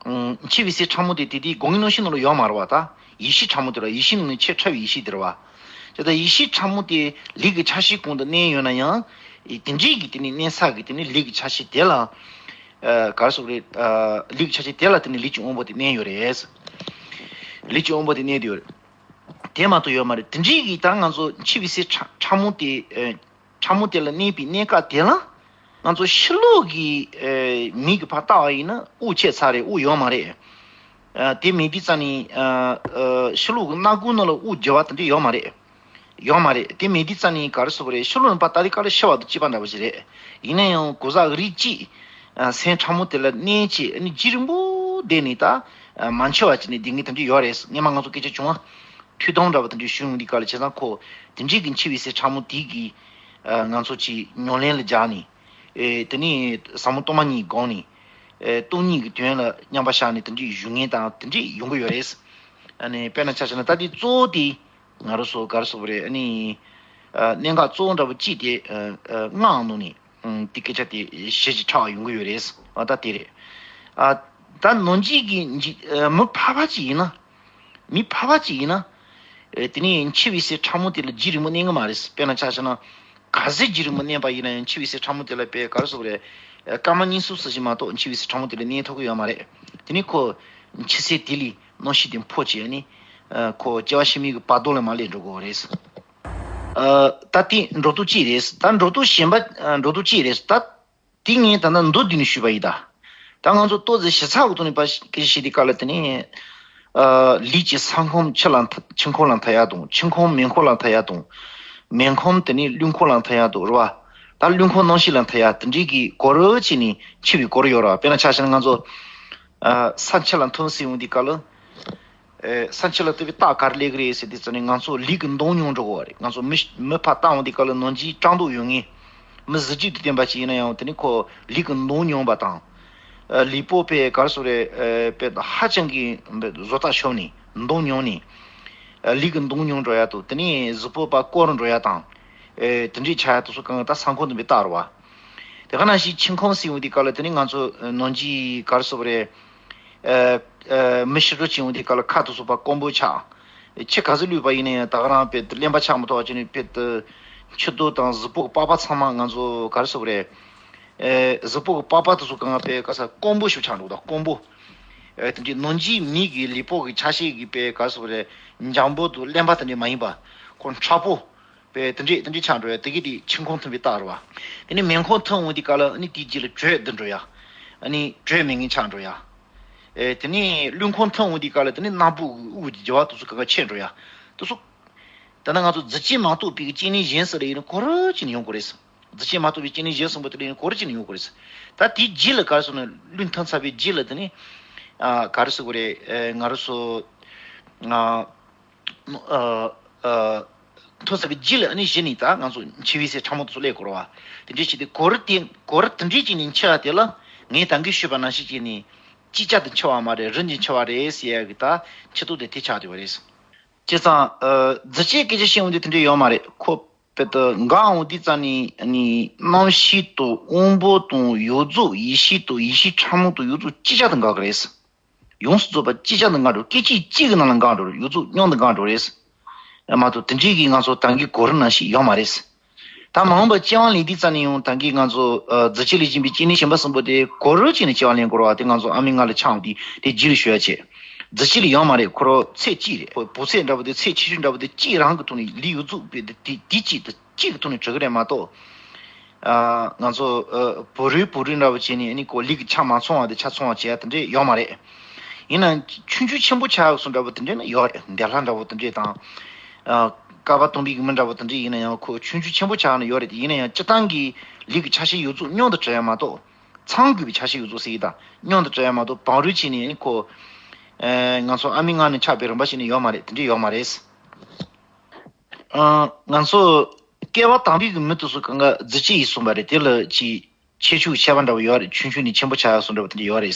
ཨང་། འཆི་བའི་སའི་ཕྲ་མོ་དེ་དེ་དེའི་སྒོ་ལྔའི་རྣམ་ཤེས་ནང་ལ་ཡོད་མ་རེད་བ་ད། ཡེ་ཤེས་ཕྲ་མོ་དེ་རེད་བ། ཡེ་ཤེས་ནང་ནས་ཆེས་ཕྲ་བའི་ཡེ་ཤེས་དེ་རེད་བ། དེ་ལྟར་ཡེ་ཤེས་ཕྲ་མོ་དེ་ལུས་ཀྱི་ཆ་ཤས་གང་དུ་གནས་ཡོད་ན་ཡང་། ཨེ་དེ་འདྲའི་གི་དེ་ནི་གནས་ས་གི་དེ་ནི་ལུས་ཀྱི་ཆ་ཤས་དེ་ལ། ཨ་ག་རེ་ཟེར་དགོས་རེད། ཨ་ལུས་ཀྱི་ཆ་ཤས་དེ་ལ་དེ་ནི་ལུས་ཀྱི་དབང་པོ་དེ་གནས་ཡོད་རེད། ལུས་ཀྱི་དབང་པོ་དེ་གནས་བསྡད་ཡོད་རེད། དེ་མ་གཏོགས་ཡོད་མ་རེད། དེ་འདྲའི་གི་ད་ང་ཚོ་འཆི་བའི་སའི་ཕྲ་ཕྲ་མོ་དེ། ཨ། ཕྲ་མོ་དེ་ལ་གནས་པའི་གནས་སྐབས་དེ་ལ། ང་ཚོ་ཕྱི་ལོགས་ཀྱི་ཨེ་མིག་གིས་ཕར་བལྟ་བ་ཡིན་ན་དབུགས་ཆད་ཚར་རེད། དབུགས་ཡོད་མ་རེད། ཨ་དེ་མེད་དུས་ཙང་ནི་ཨ་ཨ་ཕྱི་ལོགས་ཀྱི་སྣ་ཁུང་ནང་ལ་དབུགས་རྒྱུ་བ་དེ་འདྲ་ཡོད་མ་རེད། ཡོད་མ་རེད། དེ་མེད་དུས་ཙང་ནི་ག་རེ་ཟེར་དགོས་རེད། ཕྱི་ལོགས་ནས་ཕར་བལྟ་དུས་སྐབས་ལ་ཤི་བ་དང་གཅིག་པ་འདྲ་པོ་ཞིག་རེད། ཡིན་ན་ཡང་གོ་ས་རིགས་གཅིག་ཨ་སེམས་ཕྲ་མོ་དེ་ལ་གནས་བྱས་ཨ་ནི་རྒྱུན་རིང་པོ་བསྡད་ནས་ད་ཨ་མ་འཆི་བ་བྱས་ནས་བསྡད་མཁན་དེ་འདྲ་ཡོད་རེད། སྔོན་མ་ང་ཚོ་སྐད་ཆ་བྱུང་བ། ཐོས་དོན་འདྲ་པོ་དེ་འདྲ་ཞུ་ཡོང་དུས་སྐབས་ལ་བྱས་ཙང་ཁོ་དེ་འདྲའི་གི་འཆི་བའི་སའི་ཕྲ་མོ་དེ་གི་ཨ་ང་ཚོ་ཅིག་ཉམས་ལེན་ལ་སྦྱར་ནས། ཨེ་དེ་ནས་ཟབ་མོ་སྟོང་པ་ཉིད་སྒོམ་ནས། ཨེ་སྟོང་ཉིད་ཀྱི་དོན་ལ་མཉམ་པར་བཞག་ནས་དེ་འདྲའི་བཞུགས་མཁན་དང་དེ་འདྲའི་ཡོང་གི་ཡོད་རེད། ཨ་ནི་དཔེར་ན་ཆ་བཞག་ན་ད་དེ་གཙོ་བོ་དེ་ང་རང་ཚོ་ག་རེ་ཟེར་དགོས་རེད། ཨ་ནི་ཨ་གནད་འགག་གཙོ་བོ་འདྲ་པོ་གཅིག་དེ་ཨ་ཨ་སྔགས་ནང་ནས་ཨ་དེ་སྐད་ཆ་དེ་ཞེ་ཅིག་ཕྲ་བ་ཡོང་གི་ཡོད་རེད། ཨ་ད་དེ་རེད། ཨ་ད་ནང་བཞིན་གྱི་འཇི་ཨ་མི་ཕལ་པ་ཅིག་ཡིན་ན། མི་ཕལ་པ་ཅིག་ཡིན་ན། ཨེ་དེ་ནས་འཆི་བའི་སའི་ཕྲ་མོ་དེ་ལ་རྒྱུན་རིང་པོ་གནས་ཀྱི་མ་རེད། དཔེར་ན་ཆ་བཞག་ན། ག་ཚོད་རྒྱུན་རིང་པོ་གནས་པ་ཡིན་ན་ཡང་འཆི་བའི་སའི་ཕྲ་མོ་དེ་ལ་དཔེ་ག་རེ་ཟེར་དགོས་རེད། ཨེ་སྐར་མ་གཉིས་གསུམ་ཙམ་ཞིག་མ་གཏོགས་འཆི་བའི་སའི་ཕྲ་མོ་དེ་ལ་གནས་ཐུབ་ཀྱི་ཡོད་མ་རེད། དེ་ནས་ཁོ་འཆི་སའི་དེ་ལས་རྣམ་ཤེས་དེ་འཕོ་བྱས་ནས་ཨེ་ཁོ་སྐྱེ་བ་ཕྱི་མའི་གི་བར་དོ་ལ་མར་སླེབས་འགྲོ་གི་རེད། ཨ་ད་དེ་འགྲོ་ལྡོག་གཅིག་རེད། ད་འགྲོ་ལྡོག་གཞན་པ་ཨ་འགྲོ་ལྡོག་གཅིག་རེད། ད། དེ་ངས་ད་ལྟ་མདོ་བསྡུས་ནས་ཞུས་པ་ཡིན་ད། ད་ང་ཚོ་ཏོག་ཙམ་ཞིབ་ཚགས་ཀྱི་ཐོག་ནས་ཕར་སྐད་ཆ་བཤད་དུས་སྐབས་ལ་དེ་ནས། ཨ་ལུས་ཀྱི་ས་ཁམས་ཆུ་ལ་མཐའ་ཆུ་ཁམས་ལ་མཐའ་ཡས་དང་། ཆུ་ཁམས་མེ་ཁམས་ལ་མཐའ་ཡས་དང་། མེ་ཁམས་དེ་ནས་རླུང་ཁམས་ལ་མཐའ་ཡས་དང་རེད་བ། ད་རླུང་ཁམས་རྣམ་ཤེས་ལ་མཐའ་ཡས་དེ་འདྲའི་གི་སྐོར་བྱས་ནས་འཆི་བའི་སྐོར་ཡོད་རེད་བ། དཔེར་ན་ཆ་བཞག་ན་ང་ཚོ། ཨ་ས་ཆུ་ལ་མཐུན་ཟེར་ཡོང་དུས་སྐབས་ལ། ཨེ་ས་ཆུ་ལ་ལྟོས་པའི་རྟགས་ག་རེ་སླེབས་ཀྱི་རེད་ཟེར་དུས་ཙམ་ནས་ང་ཚོ་ལུས་ཀྱི་མདངས་མྱོང་འགྲོ་གི་རེད། ང་ཚོ་མི་མི་ཕར་བལྟ་འོང་དུས་སྐབས་ལ་ནང་ཆེན་སྐྲག་སྡུག་ཡོད་མཁན། མི་གཟི་བརྗིད་དང་ལྡན་པ་ཞིག་ཡིན་ན་ཡང་དེ་ནི་ཁོ་ལུས་ཀྱི་མདངས་མྱོང་བ་དང་། ཨ་ལུས་པོ་དཔེ་ག་རེ་ཟེར་དགོས་རེད། ཨེ་དཔེ་ཧ་ཅང་གི་བཟོ་ལྟ་ཤོར་ནས་མདངས་མྱོང་ནས། ཨ་ལུས་ཀྱི་མདངས་མྱོང་འགྲོ་ཡ་དང་དེ་ནས་གཟུགས་པོ་ཕར་སྐོར་འགྲོ་ཡ་དང་། ཨེ་དེ་འདྲའི་ཆ་ཡ་དེ་ཚོ་གང་ད་ས་ཁོངས་དེ་མི་བཏགས་ར་བ། དེ་ག་ནང་བཞིན་ཆིང་ཁོང་ཟེར་ཡོང་དུས་སྐབས་ལ་དེ་ནི་ང་ཚོ་ནང་ཆེན་ག་རེ་ཟེར་བ་རེད། ཨེ་ཨེ་མི་ཤི་རོ་ཅིག་ཡོང་དུས་སྐབས་ལ་ཁ་དེ་ཚོ་ཕར་སྐམ་པོ་ཆགས། ཕྱི་ག་ཚོད་ལུས་པ་ཡིན་ན་ཡང་ད་ག་རང་དཔེ་རློན་པ་ཆགས་མ་ཐུབ་པ་བྱས་ནས་དཔེ་མཆུ་ཏོ་དང་གཟུགས་པོ་གི་པགས་པ་ཚང་མ་ང་ཚོ་ག་རེ་ཟེར་བ་རེད། ཨེ་གཟུགས་པོ་གི་པགས་པ་དེ་ཚོ་གང་དཔེ་ག་ས་སྐམ་པོ་ཞིག་ཆགས་འགྲོ་གི་འདུག་སྐམ་པོ། ཨེ་དེ་འདྲའི་ནང་ཆེན་མི་གི་ལུས་པོ་གི་ཆ་ཤས་ཀྱི་དཔེ་ག་རེ་ཟེར་བ་རེད། འཇམ་པོ་དང་རློན་པ་དེ་འདྲའི་མ་ཡིན་པ། ཁོ་མཁྲེགས་པོ། དཔེ་དེ་འདྲས་དེ་འདྲས་ཆགས་འགྲོ་ཡ་དེ་གི་དེ་ཆིང་ཁོང་ཐུན་པའི་རྟགས་རེད་བ། དེ་ནས་མེ་ཁོང་ཐུན་འོང་དུས་སྐབས་ལ་ཨ་ནི་དེའི་རྗེས་ལ་དྲོད་འདི་འགྲོ་ཡ། ཨ་ནི་དྲོད་མེད་མཁན་ཆགས་འགྲོ་ཡ། ཨེ་དེ་ནས་རླུང་ཁོང་ཐུན་འོང་དུས་སྐབས་ལ་དེ་ནས་སྣ་བུག་གི་དབུགས་ཀྱི་རྒྱུ་བ་དེ་ཚོ་ག་ག་ཆད་འགྲོ་ཡ། དེ་ཚོ། ད་ནི་ང་ཚོ་རྫས་ཆེན་མ་གཏོགས་པའི་གི་སྐྱེ་གནས་གཞན་ཟེར་ལ་ཡིན་ན་ག་རེ་བྱས་ནས་ཡོང་གི་རེད། རྫས་ཆེན་མ་གཏོགས་པའི་སྐྱེ་གནས་གཞན་གསུམ་པོ་དེ་ལ་ཡིན་ན་ག་རེ་བྱས་ནས་ཡོང་གི་རེད། ད་དེའི་རྗེས་ལ་ག་རེ་ཟེར་ན་རླུང་ཐུན་ཚར་བའི་རྗེས་ལ་དེ་ནས། ཨ་ག་རེ་ཟེར་དགོས་རེད། ཨེ་ང་རང་ཚོ། ཨ། ཨ། མཐོ་ས་གི་རྗེས་ལ་ཨ་ནི་གཞི་ནས་ད་ང་ཚོ་འཆི་བའི་ཚེ་ཕྲ་མོ་དེ་ཚོ་སླེབས་དགོས་རེད་བ། དེ་འདྲའི་ཆེད་དུ་གོ་རུ་དེ་གོ་རུ་དེ་འདྲའི་ཅིག་ནས་འཆི་བ་དེ་ལ་ངས་ད་གིན་ཞུས་པ་ནང་བཞིན་ཅིག་ནས་ཅིག་ཅར་དུ་འཆི་བ་མ་རེད། རིམ་གྱིས་འཆི་བ་རེད་ཟེར་ཡ་གི་ད་འཆི་ལྟོ་དེ་དེ་ཆགས་བསྡད་པ་རེད། བྱས་ཙང་། ཨ། རྫས་ཆེན་སྐད་ཆ་བཤད་འོང་དུས་དེ་འདྲ་ཡོད་མ་རེད། ཁོ་དཔེ་དེ་འགག་འོང་དུས་ཙམ་ནས་ནི་རྣམ་ཤེས་དང་དབང་པོ་དང་ཡོངས་རྫོགས་ཡེ་ཤེས་དང་ཡེ་ཤེས་ཕྲ་མོ་དང་ཡོངས་རྫོགས་ཅིག་ཅར་དུ་འགག་གི་རེད། ཡོངས་སུ་རྫོགས་པ་ཅིག་ཅར་དུ་འགག་འགྲོ། སྐད་ཅིག་གཅིག་གི་ནང་ལ་འགག་འགྲོ་རེད། ཡོངས་རྫོགས་མྱོང་དུ་འགག་འགྲོ་རེད། ཨ་མ་གཏོགས་དེ་འདྲའི་གི་ང་ཚོ་ད་གིན་གོ་རིམ་ནང་བཞིན་ཡོད་མ་རེད། ད་མ་འོངས་པ་སྐྱེ་བ་ལེན་དུས་ཙམ་ནས་ཡང་ད་གིན་ང་ཚོ་ཨ་རྫས་ཆེན་ལས་བྱུང་བའི་སྐྱེ་གནས་གཞན་པ་གསུམ་པོ་དེ་གོ་རུ་བྱས་ནས་སྐྱེ་བ་ལེན་དགོས་རེད་བ། དེ་ང་ཚོ་ཨ་མའི་མངལ་ལ་ཆགས་འོང་དུས་དེ་རྗེས་ལ་ཞུ་ཡ་བྱེད། རྫས་ཆེན་ལ་ཡོད་མ་རེད། ཁོ་རང་ཚད་གཅིག་རེད། བོད་ཚད་འདྲ་པོ་དེ་ཚད་ཆེ་ཆུང་འདྲ་པོ་དེ་གཅིག་རང་གི་ཐོག་ནས་ལུས་ཡོངས་རྫོགས་དེ་དེ་གཅིག་དེ་གཅིག་གི་ཐོག་ནས་གྲུབ་ཀྱི་རེད་མ་གཏོགས། ཨ་ང་ཚོ་ཨ་བོད་རིགས་བོད་རིགས་འདྲ་པོ་བྱས་ནས་ཨ་ནི་ཁོ་ལུས་ཀྱི་ཆ་མ་ཚང་བ་དེ་ཆ་ཚང་བ་བྱེད་ཡ་དེ་འདྲས་ཡོད་མ་རེད། ཡིན་ན་ཆུང་ཆུང་ཆེན་པོ་ཆགས་ཡོད་སོང་འདྲ་པོ་དེ་འདྲས་ན་ཡོད་རེད། འདས་ལྷ་འདྲ་པོ་དེ་འདྲས་དང་། ཨ་བསྐལ་པ་སྟོང་པའི་གི་མི་འདྲ་པོ་དེ་འདྲས་ཡིན་ན་ཡང་ཁོ་ཆུང་ཆུང་ཆེན་པོ་ཆགས་ན་ཡོད་རེད་དེ། ཡིན་ན་ཡང་སྤྱིར་བཏང་གི་ལུས་ཀྱི་ཆ་ཤས་ཡོངས་རྫོགས་མྱོང་དུ་བྲལ་ཡ་མ་གཏོགས། ཚང་དགོས་པའི་ཆ་ཤས་ཡོངས་རྫོགས་ཟེར་གྱི་དང་མྱོང་དུ་བྲལ་ཡ་མ་གཏོགས་བང་རུལ་བྱས་ནས་ཨ་ནི་ཁོ། ཨ་ང་ཚོ་ཨ་མའི་མངལ་ནས་ཆགས་པའི་རིམ་པ་ཞིག་ནི་ཡོད་མ་རེད། དེ་འདྲས་ཡོད་མ་རེད། ཨ། ང་ཚོ་སྐྱེ་བ་དང་པོའི་གི་མི་དེ་ཚོ་གང་ག་རྫས་ཆེན་ཡིན་གསུངས་པ་རེད། དེ་ལ་ཅིག་ཁྱད་ཆོས་ཁྱད་པར་འདྲ་བོ་ཡོད་རེད། ཆུང་ཆུང་ནས་ཆེན་པོ་ཆགས་ཡོད་གསུངས་འདྲ་བོ་དེ་འདྲ་ཡོད་རེད།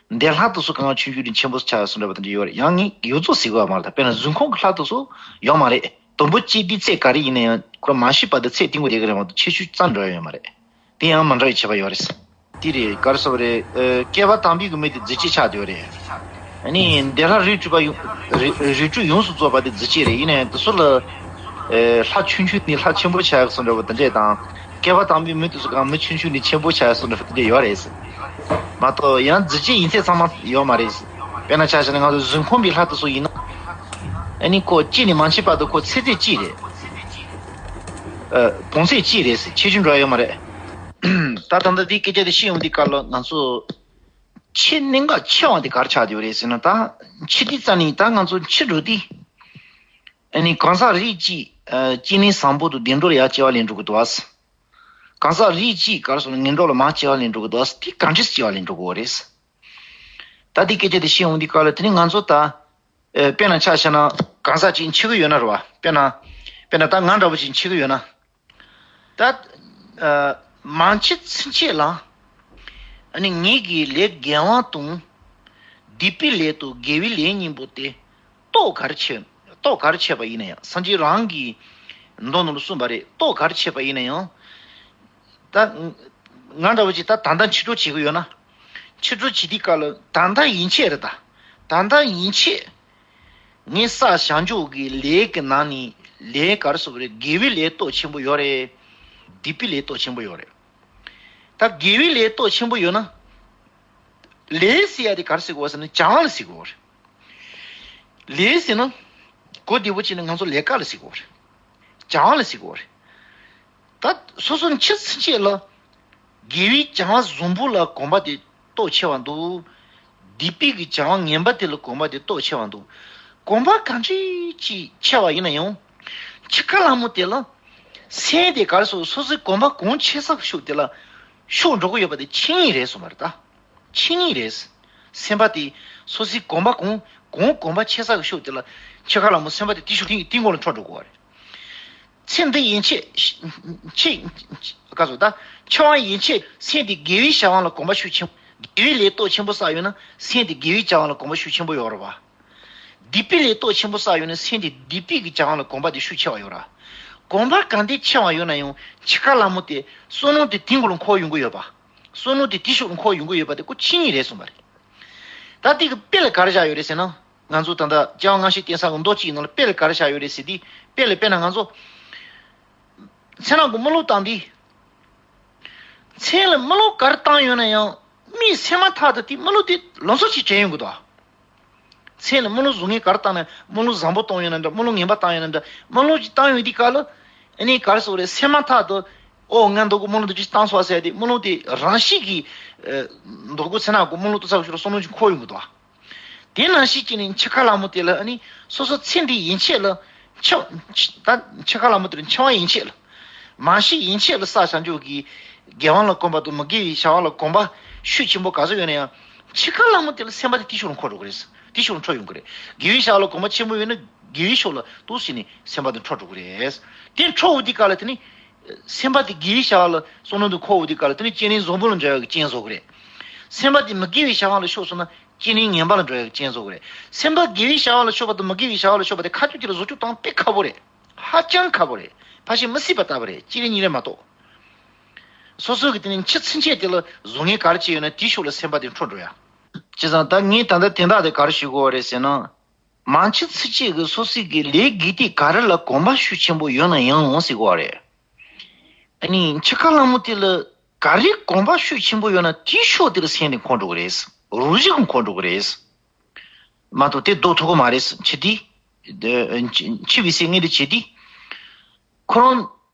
འདས་ལྷ་དེ་ཚོ་གང་ག་ཆུང་ཆུང་ནས་ཆེན་པོ་ཆགས་ཡོད་གསུངས་འདྲ་བོ་དེ་འདྲ་ཡོད་རེད། ཡང་ངས་ཡོངས་རྫོགས་ཟེར་དགོས་པ་མ་རེད། ད་དཔེར་ན་གཟུགས་ཁམས་ཀྱི་ལྷ་དེ་ཚོ་ཡོད་མ་རེད། དུམ་བུ་གཅིག་དེའི་ཚད་ག་རེ་ཡིན་ན་ཡང་ཁོ་མ་ཤི་བར་དུ་ཚད་དེ་འགོ་བསྡད་ཀྱི་རེད་མ་གཏོགས་ཁྱད་ཆོས་རྩ་འགྲོ་ཡ་ཡོད་མ་རེད། དེ་ཡང་མི་འདྲ་བའི་ཁྱད་པར་ཡོད་རེད། དེ་རེད། ག་རེ་ཟེར་བ་རེད། ཨ་སྐྱེ་བ་དང་པོའི་གི་མི་དེ་རྫས་ཆེན་ཆགས་བསྡད་ཡོད་རེད། ཨ་ནི་འདས་ལྷ་རིགས་དྲུག་པ་ཡོང་། རིགས་རིགས་དྲུག་ཡོངས་སུ་རྫོགས་པ་དེ་རྫས་ཆེན་རེད། ཡིན་ན་ཡང་དེ་ཚོ་ལ་ཨ་ལྷ་ཆུང་ཆུང་ནས་ལྷ་ཆེན་པོ་ཆགས་ཡོད་གསུངས་འདྲ་བོ་དེ་འདྲས་དང་། སྐྱེ་བ་དང་པོའི་མི་དེ་ཚོ་གང་མི་ཆུང་ཆུང་ནས་ཆེན་པོ་ཆགས་ཡོད་གསུངས་འདྲ་བོ་དེ་འདྲས་ཡོད་རེད། མ་གཏོགས་ཡང་རྫས་ཆེན་ཡིན་ཚད་ཚང་མ་ཡོད་མ་རེད། དཔེར་ན་ཆ་བཞག་ན་ང་ཚོ་གཟུགས་ཁམས་པའི་ལྷ་དེ་ཚོ་ཡིན་ན། ཨ་ནི་ཁོ་གཅིག་ནས་མ་མཆིས་བར་དུ་ཁོ་ཚེ་ཚད་གཅིག་རེད། ཨ་བོངས་ཚད་གཅིག་རེད་ཟེར། ཁྱད་ཆོས་འགྲོ་ཡ་ཡོད་མ་རེད། ད་ད་ལྟ་འདི་སྐད་ཆ་དེ་བཤད་ཡོང་དུས་སྐབས་ལ་ང་ཚོ་ཆེས་གནད་འགག་ཆེ་བ་དེ་ག་རེ་ཆགས་བསྡད་ཡོད་རེད་ཟེར་ན། ད་འཆི་དུས་ཙམ་ནས་ད་ང་ཚོ་འཆི་འགྲོ་དུས། ཨ་ནི་གང་ཟག་རིགས་གཅིག་ཨ་སྐྱེ་གནས་བཟང་པོ་དང་བདེ་འགྲོ་ལ་ཡར་སྐྱེ་བ་ལེན་འགྲོ་གི་འདུག་ཨ། གང་ཟག་རིགས་གཅིག་ག་རེ་ཟེར་ན་ངན་འགྲོ་ལ་མར་སྐྱེ་བ་ལེན་འགྲོ་གི་འདུག་ཨ། དེ་གང་འདྲས་སྐྱེ་བ་ལེན་འགྲོ་གི་ཡོད་རེད། ད་དེ་སྐད་ཆ་དེ་བཤད་ཡོང་དུས་སྐབས་ལ་དེ་ནི་ང་ཚོ་ད། ཨེ་དཔེར་ན་ཆ་བཞག་ན་གང་ཟག་ཅིག་འཆི་གི་ཡོད་ན་རེད་བ། དཔེར་ན། དཔེར་ན་ད་ང་འདྲ་བོ་ཅིག་འཆི་གི་ཡོད་ན། ད། ཨ་མ་འཆི་ཚུན་ཆད་ལ། ཨ་ནི་ངེད་ཀྱི་ལས་དགེ་བ་དང་། སྡིག་པའི་ལས་དང་དགེ་བའི་ལས་གཉིས་པོ་དེ། རྟོགས་ག་རེ་བྱས། རྟོགས་ག་རེ་བྱས་པ་ཡིན་ན་ཡང་། སངས་རྒྱས་རང་གིས་མདོ་ནང་ལ་གསུངས་པ་རེད། རྟོགས་ག་རེ་བྱས་པ་ཡིན་ན་ཡང་། ད། ང་འདྲ་བོ་ཅིག་ད་ད་ལྟ་འཆི་འགྲོ་བྱེད་ཀྱི་ཡོད་ན། འཆི་འགྲོ་བྱེད་དུས་སྐབས་ལ་ད་ལྟ་ཡན་ཆད་རེད་ད། ད་ལྟ་ཡན་ཆད། ངས་བསགས་བྱང་ཆུབ་ཀྱི་ལས་ཀྱི་ནང་ནས་ལས་ག་རེ་ཟེར་བ་རེད། དགེ་བའི་ལས་སྟོབས་ཆེན་པོ་ཡོད་རེད། སྡིག་པའི་ལས་སྟོབས་ཆེན་པོ་ཡོད་རེད། ད་དགེ་བའི་ལས་སྟོབས་ཆེན་པོ་ཡོད་ན། ལས་ཟེར་ཡ་དེ་ག་རེ་ཟེར་དགོས་ཟེར་ན་བྱ་བ་ལ་ཟེར་དགོས་རེད། ལས་ཟེར་ན། གོ་བདེ་པོ་བྱས་ན་ང་ཚོ་ལས་ཀ་ལ་ཟེར་དགོས་རེད། བྱ་བ་ལ་ཟེར་དགོས་རེད། ད་སོ་སོ་འཆི་ཚུན་ཆད་ལ། དགེ་བའི་བྱ་བ་བཟང་པོ་ལ་གོམས་པ་དེ་སྟོབས་ཆེ་བ་འདུག་སྡིག་པའི་གི་བྱ་བ་ངན་པ་དེ་ལ་གོམས་པ་དེ་སྟོབས་ཆེ་བ་འདུག་གོམས་པ་གང་ཅི་ཅིག་ཆེ་བ་ཡིན་ན་ཡང་། འཆི་ཁ་ལྷ་མོ་དེ་ལ། སེམས་དེ་ག་རེ་ཟེར། སོ་སོའི་གོམས་པ་གང་ཆེ་ས་གི་ཤུགས་དེ་ལ། ཤུགས་འགྲོ་གི་ཡོད་པ་དེ་འཆི་ངེས་རེད་གསུངས་པ་རེད་ད། འཆི་ངེས་རེད། སེམས་པ་དེ་སོ་སོའི་གོམས་པ་གང་གང་གོམས་པ་ཆེ་ས་གི་ཤུགས་དེ་ལ། འཆི་ཁ་ལྷ་མོ་སེམས་པ་དེ་དེ་ཤུགས་དེ་དེ་མགོ་ལ་འཕྲོ་འགྲོ་དགོས་པ་རེད། ཚེ་འདི་ཡན་ཆད། ཆེ། ག་ཚོད་ད། འཆི་བ་ཡན་ཆད་སེམས་དེ་དགེ་བའི་བྱ་བ་ལ་གོམས་པ་ཤུགས་ཆེན། དགེ་བའི་ལས་སྟོབས་ཆེན་པོ་བསགས་ཡོད་ན་སེམས་དེ་དགེ་བའི་བྱ་བ་ལ་གོམས་པ་ཤུགས་ཆེན་པོ་ཡོད་རེད་བ། སྡིག་པའི་ལས་སྟོབས་ཆེན་པོ་བསགས་ཡོད་ན་སེམས་དེ་སྡིག་པའི་གི་བྱ་བ་ལ་གོམས་པ་དེ་ཤུགས་ཆེ་བ་ཡོད་རེད། གོམས་པ་གང་འདྲ་ཆེ་བ་ཡོད་ན་ཡང་འཆི་ཁ་ལྷ་མོ་དེ་བསོད་ནམས་དེ་དེའི་མགོ་ལ་འཁོར་ཡོང་གི་ཡོད་པ། བསོད་ནམས་དེ་དེའི་ཕྱོགས་ལ་འཁོར་ཡོང་གི་ཡོད་པ་དེ་ཁོ་ཆོས་ཉིད་རེད་གསུངས་པ་རེད། ད་དེ་གི་དཔེ་ལ་ག་རེ་བཞག་ཡོད་རེད་ཟེར་ན། ང་ཚོ་ད་ལྟ་སྐྱེ་བ་སྔ་ཕྱི་རྟེན་གསུམ་གྱི་མདོ་གཅིག་ནང་ལ་དཔེ་ལ་ག་རེ་བཞག་ཡོད་རེད་ཟེར་དུས། དཔེ་ལ་དཔེར་ན་ང་ཚོ་མཚན་ནག་གི་རྨི་ལུགས་བཏང་དུས། མཚན་ལ་རྨི་ལུགས་ག་རེ་བཏང་ཡོད་ན་ཡང་། མིག་གསལ་མ་ཐག་ཏུ་དེ་རྨི་ལུགས་དེ་ལམ་སང་ཅིག་དྲན་ཡོང་གི་འདུག་མཚན་ལ་རྨི་ལུགས་གཟུགས་བརྙན་ག་རེ་བཏང་ན། རྨི་ལུགས་བཟང་པོ་བཏང་ཡོད་ན་འདྲ། རྨི་ལུགས་ངན་པ་བཏང་ཡོད་ན་འདྲ། རྨི་ལུགས་ཅིག་བཏང་ཡོང་དུས་སྐབས་ལ། ཨ་ནི་ག་རེ་ཟེར་དགོས་རེད། གསལ་མ་ཐག་ཏུ། ཨོ་ང་འདི་གི་རྨི་ལུགས་འདི་ཅིག་བཏང་སོང་ཟེར་ཏེ་རྨི་ལུགས་དེ་རང་བཞིན་གྱིས། ཨ། འདི་གི་མཚན་ནག་གི་རྨི་ལུགས་ལྟ་ཚར་བའི་ཤུལ་ལ་བསོད་ནམས་ཅིག་འཁོར་ཡོང་གི་འདུག་དེ་ནང་བཞིན་བྱས་ནས་འཆི་ཁ་ལྷ་མོ་དེ་ལ་ཨ་ནི་སོ་སོ་ཚེ་འདི་ཡན་ཆད་ལ། འཆི། ད་འཆི་ཁ་ལྷ་མོ་དེ་ལ་འཆི་བ་ཡན་ཆད་ལ། མ་ཤི་ཡན་ཆད་ལ་བསགས་བྱ་འཇོག་གི། དགེ་བ་ལ་གོམས་པ་དང་མི་དགེ་བའི་བྱ་བ་ལ་གོམས་པ་ཤུགས་ཆེན་པོ་ག་ཚོད་ཡོད་ན་ཡང་། འཆི་ཁ་ལྷ་མོ་དེ་ལ་སེམས་པ་དེ་དེའི་ཕྱོགས་ལ་འཁོར་འགྲོ་གི་རེད། དེའི་ཕྱོགས་ལ་འཕྲོ་ཡོང་གི་རེད། དགེ་བའི་བྱ་བ་ལ་གོམས་པ་ཆེན་པོ་ཡོད་ན་དགེ་བའི་ཕྱོགས་ལ་འདུག་སེ་ནས་སེམས་པ་དེ་འཕྲོ་འགྲོ་གི་རེད། དེ་འཕྲོ་འོང་དུས་སྐབས་ལ་དེ་ནི། སེམས་པ་དེ་དགེ་བའི་བྱ་བ་ལ་བསོད་ནམས་དེ་འཁོར་འོང་དུས་སྐབས་ལ་དེ་ནི་སྤྱན་རས་བཟང་པོ་ལ་འགྲོ་ཡག་གི་རྐྱེན་བཟོ་གི་རེད། སེམས་པ་དེ་མི་དགེ་བའི་བྱ་བ་ལ་ཕྱོགས་སོང་ན་སྤྱན་རས་ངན་པ་ལ་འགྲོ་ཡག་གི་རྐྱེན་བཟོ་གི་རེད། སེམས་པ་དགེ་བའི་བྱ་བ་ལ་ཕྱོགས་པ་དང་མི་དགེ་བའི་བྱ་བ་ལ་ཕྱོགས་པ་དེ་ཁ་ཐུག་དེ་ལ་བཟོ་བཅོས་བཏང་དཔེ་ཁག་པོ་རེད། ཧ་ཅང་ཁག་པོ་རེད། ཕལ་ཆེར་མི་སྲིད་པ་ལྟ་བུ་རེད། སྤྱན་རས་གཉིས་རེད་མ་གཏོགས། སོ་སོ་གི་དེ་ནི་འཆི་ཚུན་ཆད་དེ་ལ་བཟོ་ངན་ག་རེ་བྱས་ཡོད་ན་དེའི་ཕྱོགས་ལ་སེམས་པ་དེ་འཕྲོ་འགྲོ་ཡ། བྱས་ཙང་ད་ངས་ད་ལྟ་དོན་དག་དེ་ག་རེ་ཞུ་དགོས་པ་རེད་ཟེར་ན། མ་འཆི་ཚུན་ཆད་ཀྱི་སོ་སོ་གི་ལས་དགེ་སྡིག་ག་རེ་ལ་གོམས་པ་ཤུགས་ཆེན་པོ་ཡོད་ན་ཡང་ཟེར་དགོས་པ་རེད། ཨ་ནི་འཆི་ཁ་ལྷ་མོ་དེ་ལ་ག་རེ་གོམས་པ་ཤུགས་ཆེན་པོ་ཡོད་ན་དེའི་ཕྱོགས་དེ་ལ་སེམས་དེ་འཁོར་འགྲོ་གི་རེད། རང་བཞིན་གྱིས་འཁོར་འགྲོ་གི་རེད། མ་གཏོགས་དེ་ལྡོག་ཐུབ་ཀྱི་མ་རེད། འཆི་དུས། འཆི་བའི་སེམས་ངན་དེ་བྱེད་དུས། ཁོ་རང་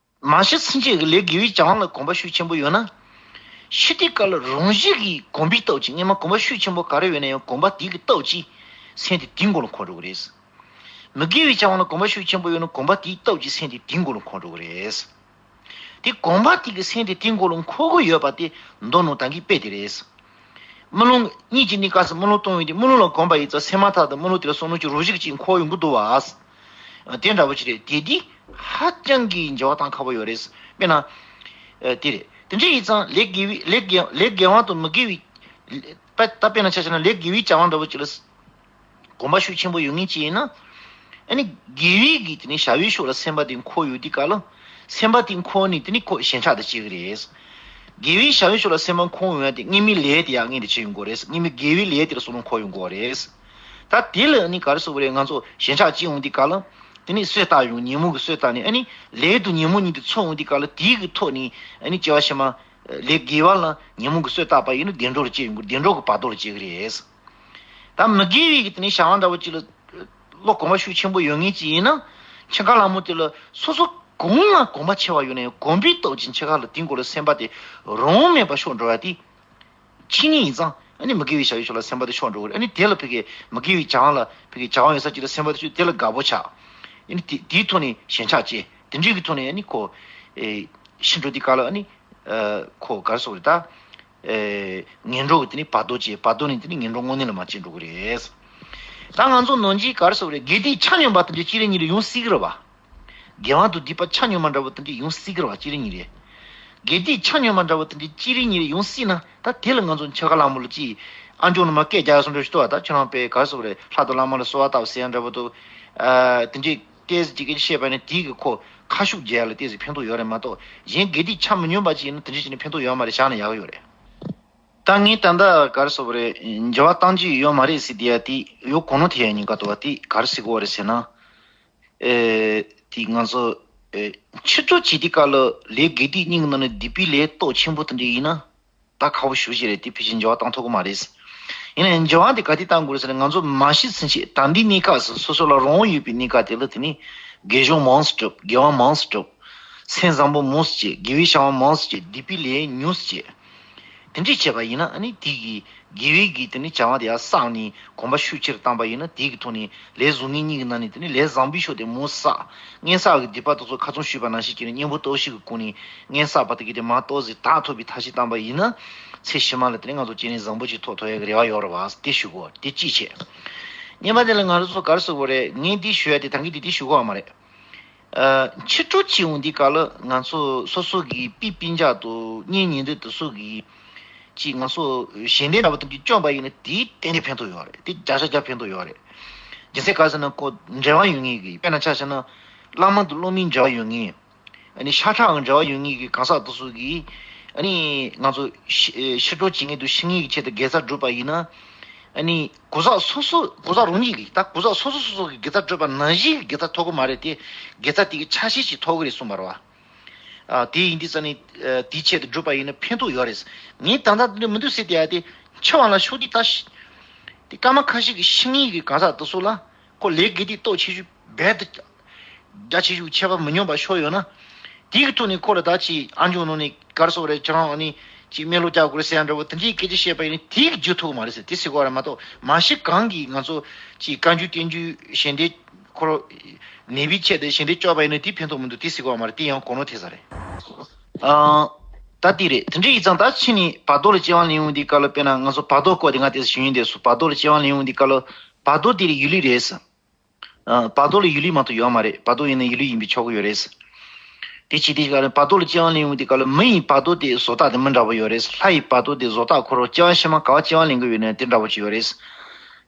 མ་ཤི་ཚུན་ཆད་ཀྱི་ལས་དགེ་བའི་བྱ་བ་ལ་གོམས་པ་ཤུགས་ཆེན་པོ་ཡོད་ན། ཤི་དུས་སྐབས་ལ་རང་བཞིན་གྱིས་གོམས་པའི་སྟོབས་ཀྱིས། སྔོན་མ་གོམས་པ་ཤུགས་ཆེན་པོ་ག་རེ་ཡོད་ན་ཡང་། གོམས་པ་དེ་གི་སྟོབས་ཀྱིས་སེམས་དེ་དེའི་མགོ་ལ་འཁོར་འགྲོ་གི་རེད། མི་དགེ་བའི་བྱ་བ་ལ་གོམས་པ་ཤུགས་ཆེན་པོ་ཡོད་ན་གོམས་པ་དེའི་སྟོབས་ཀྱིས་སེམས་དེ་དེའི་མགོ་ལ་འཁོར་འགྲོ་གི་རེད། དེ་གོམས་པ་དེ་གིས་སེམས་དེ་དེའི་མགོ་ལ་འཁོར་གྱི་ཡོད་པ་དེ་མདོ་ནང་ད་གིན་དཔེ་དེ་རེད། རྨི་ལམ་གཉིད་ཀྱི་གནས་སྐབས་སུ་རྨི་ལམ་བཏང་ཡོང་དུས་རྨི་ལམ་ལ་གོམས་པ་ཡིན་ཙང་སེམས་མ་ཐག་ཏུ་རྨི་ལམ་དེ་ལ་བསམ་བློ་གྱི་རང་བཞིན་གྱིས་འཁོར་ཡོང་གི་འདུག་བ། དེ་འདྲ་བོ་ཅིག་རེད། དེ་དེ་ཧ་ཅང་གི་འགྱུར་བ་གཏང་ཁག་པོ་ཡོད་རེད། དཔེར་ན། དེ་རེད། དེ་འདྲ་ཡིན་ཙང་ལས་དགེ་བའི་ལས་དགེ་ལས་དགེ་བ་དང་མི་དགེ་བའི། ད་དཔེར་ན་ཆ་བཞག་ན་ལས་དགེ་བའི་བྱ་བ་འདྲ་བོ་ཅིག་ལ། གོམས་པ་ཤུགས་ཆེན་པོ་ཡོད་མཁན་ཅིག་ཡིན་ན། ཨ་ནི་དགེ་བའི་གི་དེ་ནི་བྱ་བའི་ཕྱོགས་ལ་སེམས་པ་དེ་འཁོར་ཡོང་དུས་སྐབས་ལ། སེམས་པ་དེ་འཁོར་ནས་དེ་ནི་ཁོ་ཞེན་ཆགས་དེ་སྐྱེ་གི་རེད། དགེ་བའི་བྱ་བའི་ཕྱོགས་ལ་སེམས་པ་འཁོར་ཡོང་ཡ་དེ་སྔོན་མའི་ལས་དེ་ཡར་སྔོན་དུ་བྱེད་ཡོང་གི་རེད། སྔོན་མའི་དགེ་བའི་ལས་དེ་ལ་བསམ་བློ་འཁོར་ཡོང་གི་རེད། ད་དེ་ལ་ཨ་ནི་ག་རེ་ཟེར་དགོས་རེད། ང་ཚོ་ཞེན་ཆགས་སྐྱེ་ཡོང་དུས་སྐབས་ལ། དེ་ནི་གསོས་བཏབ་ཡོང་། ཉོན་མོངས་ཀྱིས་གསོས་བཏབ་ནས། ཨ་ནི་ལས་དང་ཉོན་མོངས་གཉིས་དེ་ཚོགས་ཡོང་དུས་སྐབས་ལ་དེའི་གི་ཐོག་ནས་ཨ་ནི་སྐྱེ་བ་ཕྱི་མ། ལས་དགེ་བ་ལ་ཉོན་མོངས་ཀྱིས་གསོས་བཏབ་པ་ཡིན་ན་བདེ་འགྲོ་ལ་སྐྱེ་ཡོང་གི། བདེ་འགྲོ་གི་བར་དོ་ལ་སྐྱེ་གི་རེད། ད་མི་དགེ་བའི་གི་དེ་ནི་བྱ་བ་འདྲ་བོ་ཅིག་ལ་བློ་གོམས་པ་ཤུགས་ཆེན་པོ་ཡོད་མཁན་ཅིག་ཡིན་ན། འཆི་ཁ་ལྷ་མོ་དེ་ལ་སོ་སོ་གང་ལ་གོམས་པ་ཆེ་བ་ཡོད་ན་ཡང་། གོམས་པའི་སྟོབས་ཀྱིས་འཆི་ཁ་ལ་དེའི་མགོ་ལ་སེམས་པ་དེ་རང་མེད་པ་ཤོར་འགྲོ་བ་དེ། ཆོས་ཉིད་ཡིན་ཙང་ཨ་ནི་མི་དགེ་བའི་བྱ་བའི་ཕྱོགས་ལ་སེམས་པ་དེ་ཤོར་འགྲོ་གི་རེད། ཨ་ནི་དེ་ལ་ཕ་གི་མི་དགེ་བའི་བྱ་བ་ལ་ཕ་གི་བྱ་བ་ཡོད་ས་ཅིག་ལ་སེམས་པ་དེ་ཤོར། དེ་ལ་དགའ་པོ་ཆགས། ཨ་ནི་དེ་དེའི་ཐོག་ནས་ཞེན་ཆགས་སྐྱེ། དེ་འདྲའི་གི་ཐོག་ནས་ཨ་ནི་ཁོ། ཨེ། ཤི་འགྲོ་དུས་སྐབས་ལ་ཨ་ནི། ཨ། ཁོ་ག་རེ་ཟེར་དགོས་རེད་ད། ཨེ། ངན་འགྲོ་གི་དེ་ནི་བར་དོ་སྐྱེ། བར་དོ་ནས་དེ་ནི་ངན་འགྲོ་དངོས་གནས་ལ་མར་སྐྱེ་འགྲོ་གི་རེད། ད་ང་ཚོ་ནང་བཞིན་ག་རེ་ཟེར་དགོས་རེད། དགེ་སྡིག་ཆ་སྙོམས་པ་དེ་འདྲ་གཅིག་རེ་གཉིས་རེ་ཡོང་སྲིད་གི་རེད་བ། དགེ་བ་དང་སྡིག་པ་ཆ་སྙོམས་པ་འདྲ་བོ་དེ་འདྲ་ཡོང་སྲིད་གི་རེད་བ། གཅིག་རེ་གཉིས་རེ། དགེ་སྡིག་ཆ་སྙོམས་པ་འདྲ་བོ་དེ་འདྲ་གཅིག་རེ་གཉིས་རེ་ཡོང་སྲིད་ན། ད་དེ་ལ་ང་ཚོ་འཆི་ཁ་ལྷ་མོ་ལ་ཅིག་ཨ་མཆོག་ནས་མར་སྐད་རྒྱག་ཡ་བཟོ་འདྲ་ཞིག་འདུག་བ། ད་ཁྱོད་རང་དཔེ་ག་རེ་ཟེར་དགོས་རེད། ལྷ་དང་ལྷ་མོ་ལ་གསོལ་བ་བཏབ་ཟེར་ཡ་འདྲ་བོ་འདུག་ཨ། དེ་འདྲའི་ཏོག་ཙམ་ཅིག་གིས་བཤད་པ་ནི་དེའི་གི་ཁོ་ཁ་ཤུགས་རྒྱག་ཡ་ལ་ཏོག་ཙམ་ཕན་ཐོགས་ཡོད་རེད་མ་གཏོགས། གཞན་དགེ་སྡིག་ཆ་མི་སྙོམས་པ་ཅིག་ཡིན་ན་དེ་འདྲ་བྱས་ནས་ཕན་ཐོགས་ཡོད་མ་རེད། བཞག་ན་ཡག་གི་ཡོད་རེད། ད་ངས་ད་ལྟ་ག་རེ་ཟེར་དགོས་རེད། འགྱུར་བ་གཏང་རྒྱུ་ཡོད་མ་རེད་ཟེར་དེ་ཡ་དེ་ཡོད་གོ་ནོ་དེ་ཡ་ཉེན་ཁ་འདུག་བ། དེ་ག་རེ་ཟེར་དགོས་རེད་ཟེར་ན། ཨེ། དེ་ང་ཚོ། ཨེ། འཆི་འགྲོ་བྱེད་དུས་སྐབས་ལ་ལས་དགེ་སྡིག་གཉིས་ཀྱི་ནང་ནས་སྡིག་པའི་ལས་སྟོབས་ཆེན་པོ་དེ་འདྲ་ཡིན་ན། ད་ཁག་པོ་ཞེ་པོ་ཅིག་རེད། དེ་ཕལ་ཆེར་འགྱུར་བ་གཏང་ཐུབ་ཀྱི་མ་རེད། ཡིན་ན་ཡང་འགྱུར་བ་དེ་ག་དུས་གཏང་དགོས་རེད་ཟེར་ན། ང་ཚོ་མ་ཤི་ཚུན་ཆད་ད་ལྟའི་གནས་སྐབས་སུ་སོ་སོ་ལ་རང་དབང་ཡོད་པའི་གནས་སྐབས་དེ་ལ་དེ་ནི་དགེ་སྦྱོར་མང་ཙམ་སྒྲུབ། དགེ་བ་མང་ཙམ་སྒྲུབ། སེམས་བཟང་པོ་མང་ཙམ་བྱེད། དགེ་བའི་བྱ་བ་མང་ཙམ་བྱེད། སྡིག་པའི་ལས་ཉུང་ཙམ་བྱེད། དེ་འདྲ་བྱས་པ་ཡིན་ན་ཨ་ནི་དེ་གི་དགེ་བའི་གི་དེ་ནི་བྱ་བ་དེ་ཡར་བསགས་ནས་གོམས་པ་ཤུགས་ཆེར་བཏང་པ་ཡིན་ན། དེ་གི་ཐོག་ནས་ལས་བཟང་ངན་གཉིས་ཀྱི་ནང་ནས་དེ་ནི་ལས་བཟང་པོའི་ཕྱོགས་དེ་མང་བསགས། ངན་བསགས་ཀྱི་སྡིག་པ་དེ་ཚོ་ཁ་སང་ཞུས་པ་ནང་བཞིན་བྱས་ནས་གཉེན་པོ་སྟོབས་བཞི་གི་སྒོ་ནས་ངན་བསགས་པ་དེ་གི་དེ་མར་ཏོག་ཙམ་དག་ཐུབ་པའི་ཐབས་ཤེས་བཏང་པ་ཡིན་ན། ཚེ་ཕྱི་མ་ལ་དེ་ནི་ང་ཚོ་སྐྱེ་གནས་བཟང་པོ་ཅིག་ཐོབ་ཐུབ་ཡག་གི་རེ་བ་ཡོད་རེད་བ། དེ་ཞུ་དགོས། དེ་གཅིག་བྱས། གཉིས་པ་དེ་ལ་ང་རང་ཚོ་ག་རེ་ཟེར་དགོས་རེད། ངས་འདི་ཞུ་ཡ་དེ་ད་གིན་དེ་དེ་ཞུ་དགོས་པ་མ་རེད། ཨ། འཆི་འགྲོ་བྱེད་ཡོང་དུས་སྐབས་ལ་ང་ཚོ་སོ་སོ་གི་སྤུན་སྤུན་ཀྱག་དང་གཉེན་ཉེ་འབྲེལ་དེ་ཚོ་གི་ཅིག་ང་ཚོ་ཞལ་འདེབས་འདྲ་པོ་དེ་འདྲ་བསྐྱོན་པ་ཡིན་ན་དེ་ཏན་ཏན་ཕན་ཐོགས་ཡོད་རེད། དེ་བརྒྱ་ཆ་བརྒྱ་ཕན་ཐོགས་ཡོད་རེད། རྒྱུ་མཚན་ག་རེ་ཟེར་ན། ཁོ་འབྲེལ་བ་ཡོད་མཁན་གི། དཔེར་ན་ཆ་བཞག་ན་བླ་མ་དང་སློབ་མའི་འབྲེལ་བ་ཡོད་མཁན། ཨ་ནི་ཤ་ཁྲག་གི་འབྲེལ་བ་ཡོད་མཁན་གྱི་གང་ཟག་དེ་ཚོ་གིས་ཨ་ནི་ང་ཚོ་ཕྱི་ཕྱིར་སྤྲོད་བྱེད་མཁན་དང་ཤི་མཁན་གྱི་ཆེད་དུ་དགེ་རྩ་བསྒྲུབས་པ་ཡིན་ན། ཨ་ནི་གོ་ས་སོ་སོ་གོ་ས་རང་ཉིད་ཀྱིས་ད་གོ་ས་སོ་སོ་སོ་སོ་གི་དགེ་རྩ་བསྒྲུབས་པ་ནང་བཞིན་གྱི་དགེ་རྩ་ཐོབ་ཀྱི་མ་རེད་དེ། དགེ་རྩ་དེ་གི་ཆ་ཤས་ཤིག་ཐོབ་ཀྱི་རེད་གསུངས་པ་རེད་བ། ཨ་དེ་ཡིན་དུས་ཙང་ནི་ཨ་དེའི་ཆེད་དུ་བསྒྲུབས་པ་ཡིན་ན་ཕན་ཐོགས་ཡོད་རེད། ངས་ད་ལྟ་འདི་མི་འདུག་ཟེར་བསྡད་ཡ་དེ། འཆི་བ་ལ་ཤོག་དེ་ད་ཤི་དེ་སྐར་མ་ཁ་ཤས་ཀྱི་ཤི་ངེས་ཀྱི་གང་ཟག་དེ་ཚོ་ལ་ཁོ་ལས་དགེ་སྡིག་སྟོབས་ཆེ་ཤོས་རྦད་དེ་རྒྱ་ཆེ་ཤོས་ཁྱད་པར་མི་སྙོམས་པ་ཤོར་ཡོད་ན། དེའི་ཐོག་ནས་ཁོ་ལ་ད་ཅི་ཨ་འཇོག་ནང་ནས་གར་སོགས་རེད། ཁྱེད་རང་ཨ་ནི་ཅི་སྨན་ལོག་རྒྱག་དགོས་རེད་ཟེར་ཡ་འདྲ་བོ་དེ་འདྲའི་སྐད་ཆ་བཤད་པ་ཡིན་ན་དེའི་རྒྱུ་ཐོག་མ་རེད་ཟེར་དེ་ཟེར་གོ་ར་མ་གཏོགས། མ་གཞི་གང་གིས་ང་ཚོ་ཅི་བཀའ་འགྱུར་བསྟན་འགྱུར་ཞལ་འདེབས་ཁོ་ར་ནད་པའི་ཆེད་དུ་ཞལ་འདེབས་བཅོལ་བ་ཡིན་ན་དེ་ཕན་ཐོགས་མི་འདུག་དེ་ཟེར་གོ་བ་མ་རེད། དེ་ཡང་གོ་ནོར་ཐེབས་ས་རེད། ཨང་། ད་དེ་རེད། དེ་འདྲ་ཡིན་ཙང་ད་ཕྱི་ནས་བར་དོ་ལ་སྐྱེ་བ་ལེན་ཡོང་དུས་སྐབས་ལ་དཔེར་ན་ང་ཚོ་བར་དོ་སྐོར་དེ་ང་དེ་ཞུ་ཡིན་དེ་སུ་བར་དོ་ལ་སྐྱེ་བ་ལེན་ཡོང་དུས་སྐབས་ལ་བར་དོ་དེ་ལ་ཡུལ་ལུགས་རེད་ཟེར། ཨ་བར་དོ་ལ་ཡུལ་ལུགས་མ་གཏོགས་ཡོད་མ་རེད། བར་དོ་ཡིན་ན་ཡུལ་ལུགས་ཡིན་པའི་ཆོག་གི་ཡོད་རེད། དེ་ཅི་སྟེ་ག་རེ་བར་དོ་ལ་སྐྱེ་བ་ལེན་ཡོང་དུས་སྐབས་ལ་མི་ཡི་བར་དོ་དེ་བཟོ་ལྟ་དེ་མི་འདྲ་བོ་ཡོད་རེད། ལྷ་ཡི་བར་དོ་དེ་བཟོ་ལྟ་ཁོ་རང་སྐྱེ་བ་ཕྱི་མ་ག་བ་སྐྱེ་བ་ལེན་གི་ཡོད་ན་དེ་འདྲ་བོ་ཅིག་ཡོད་རེད།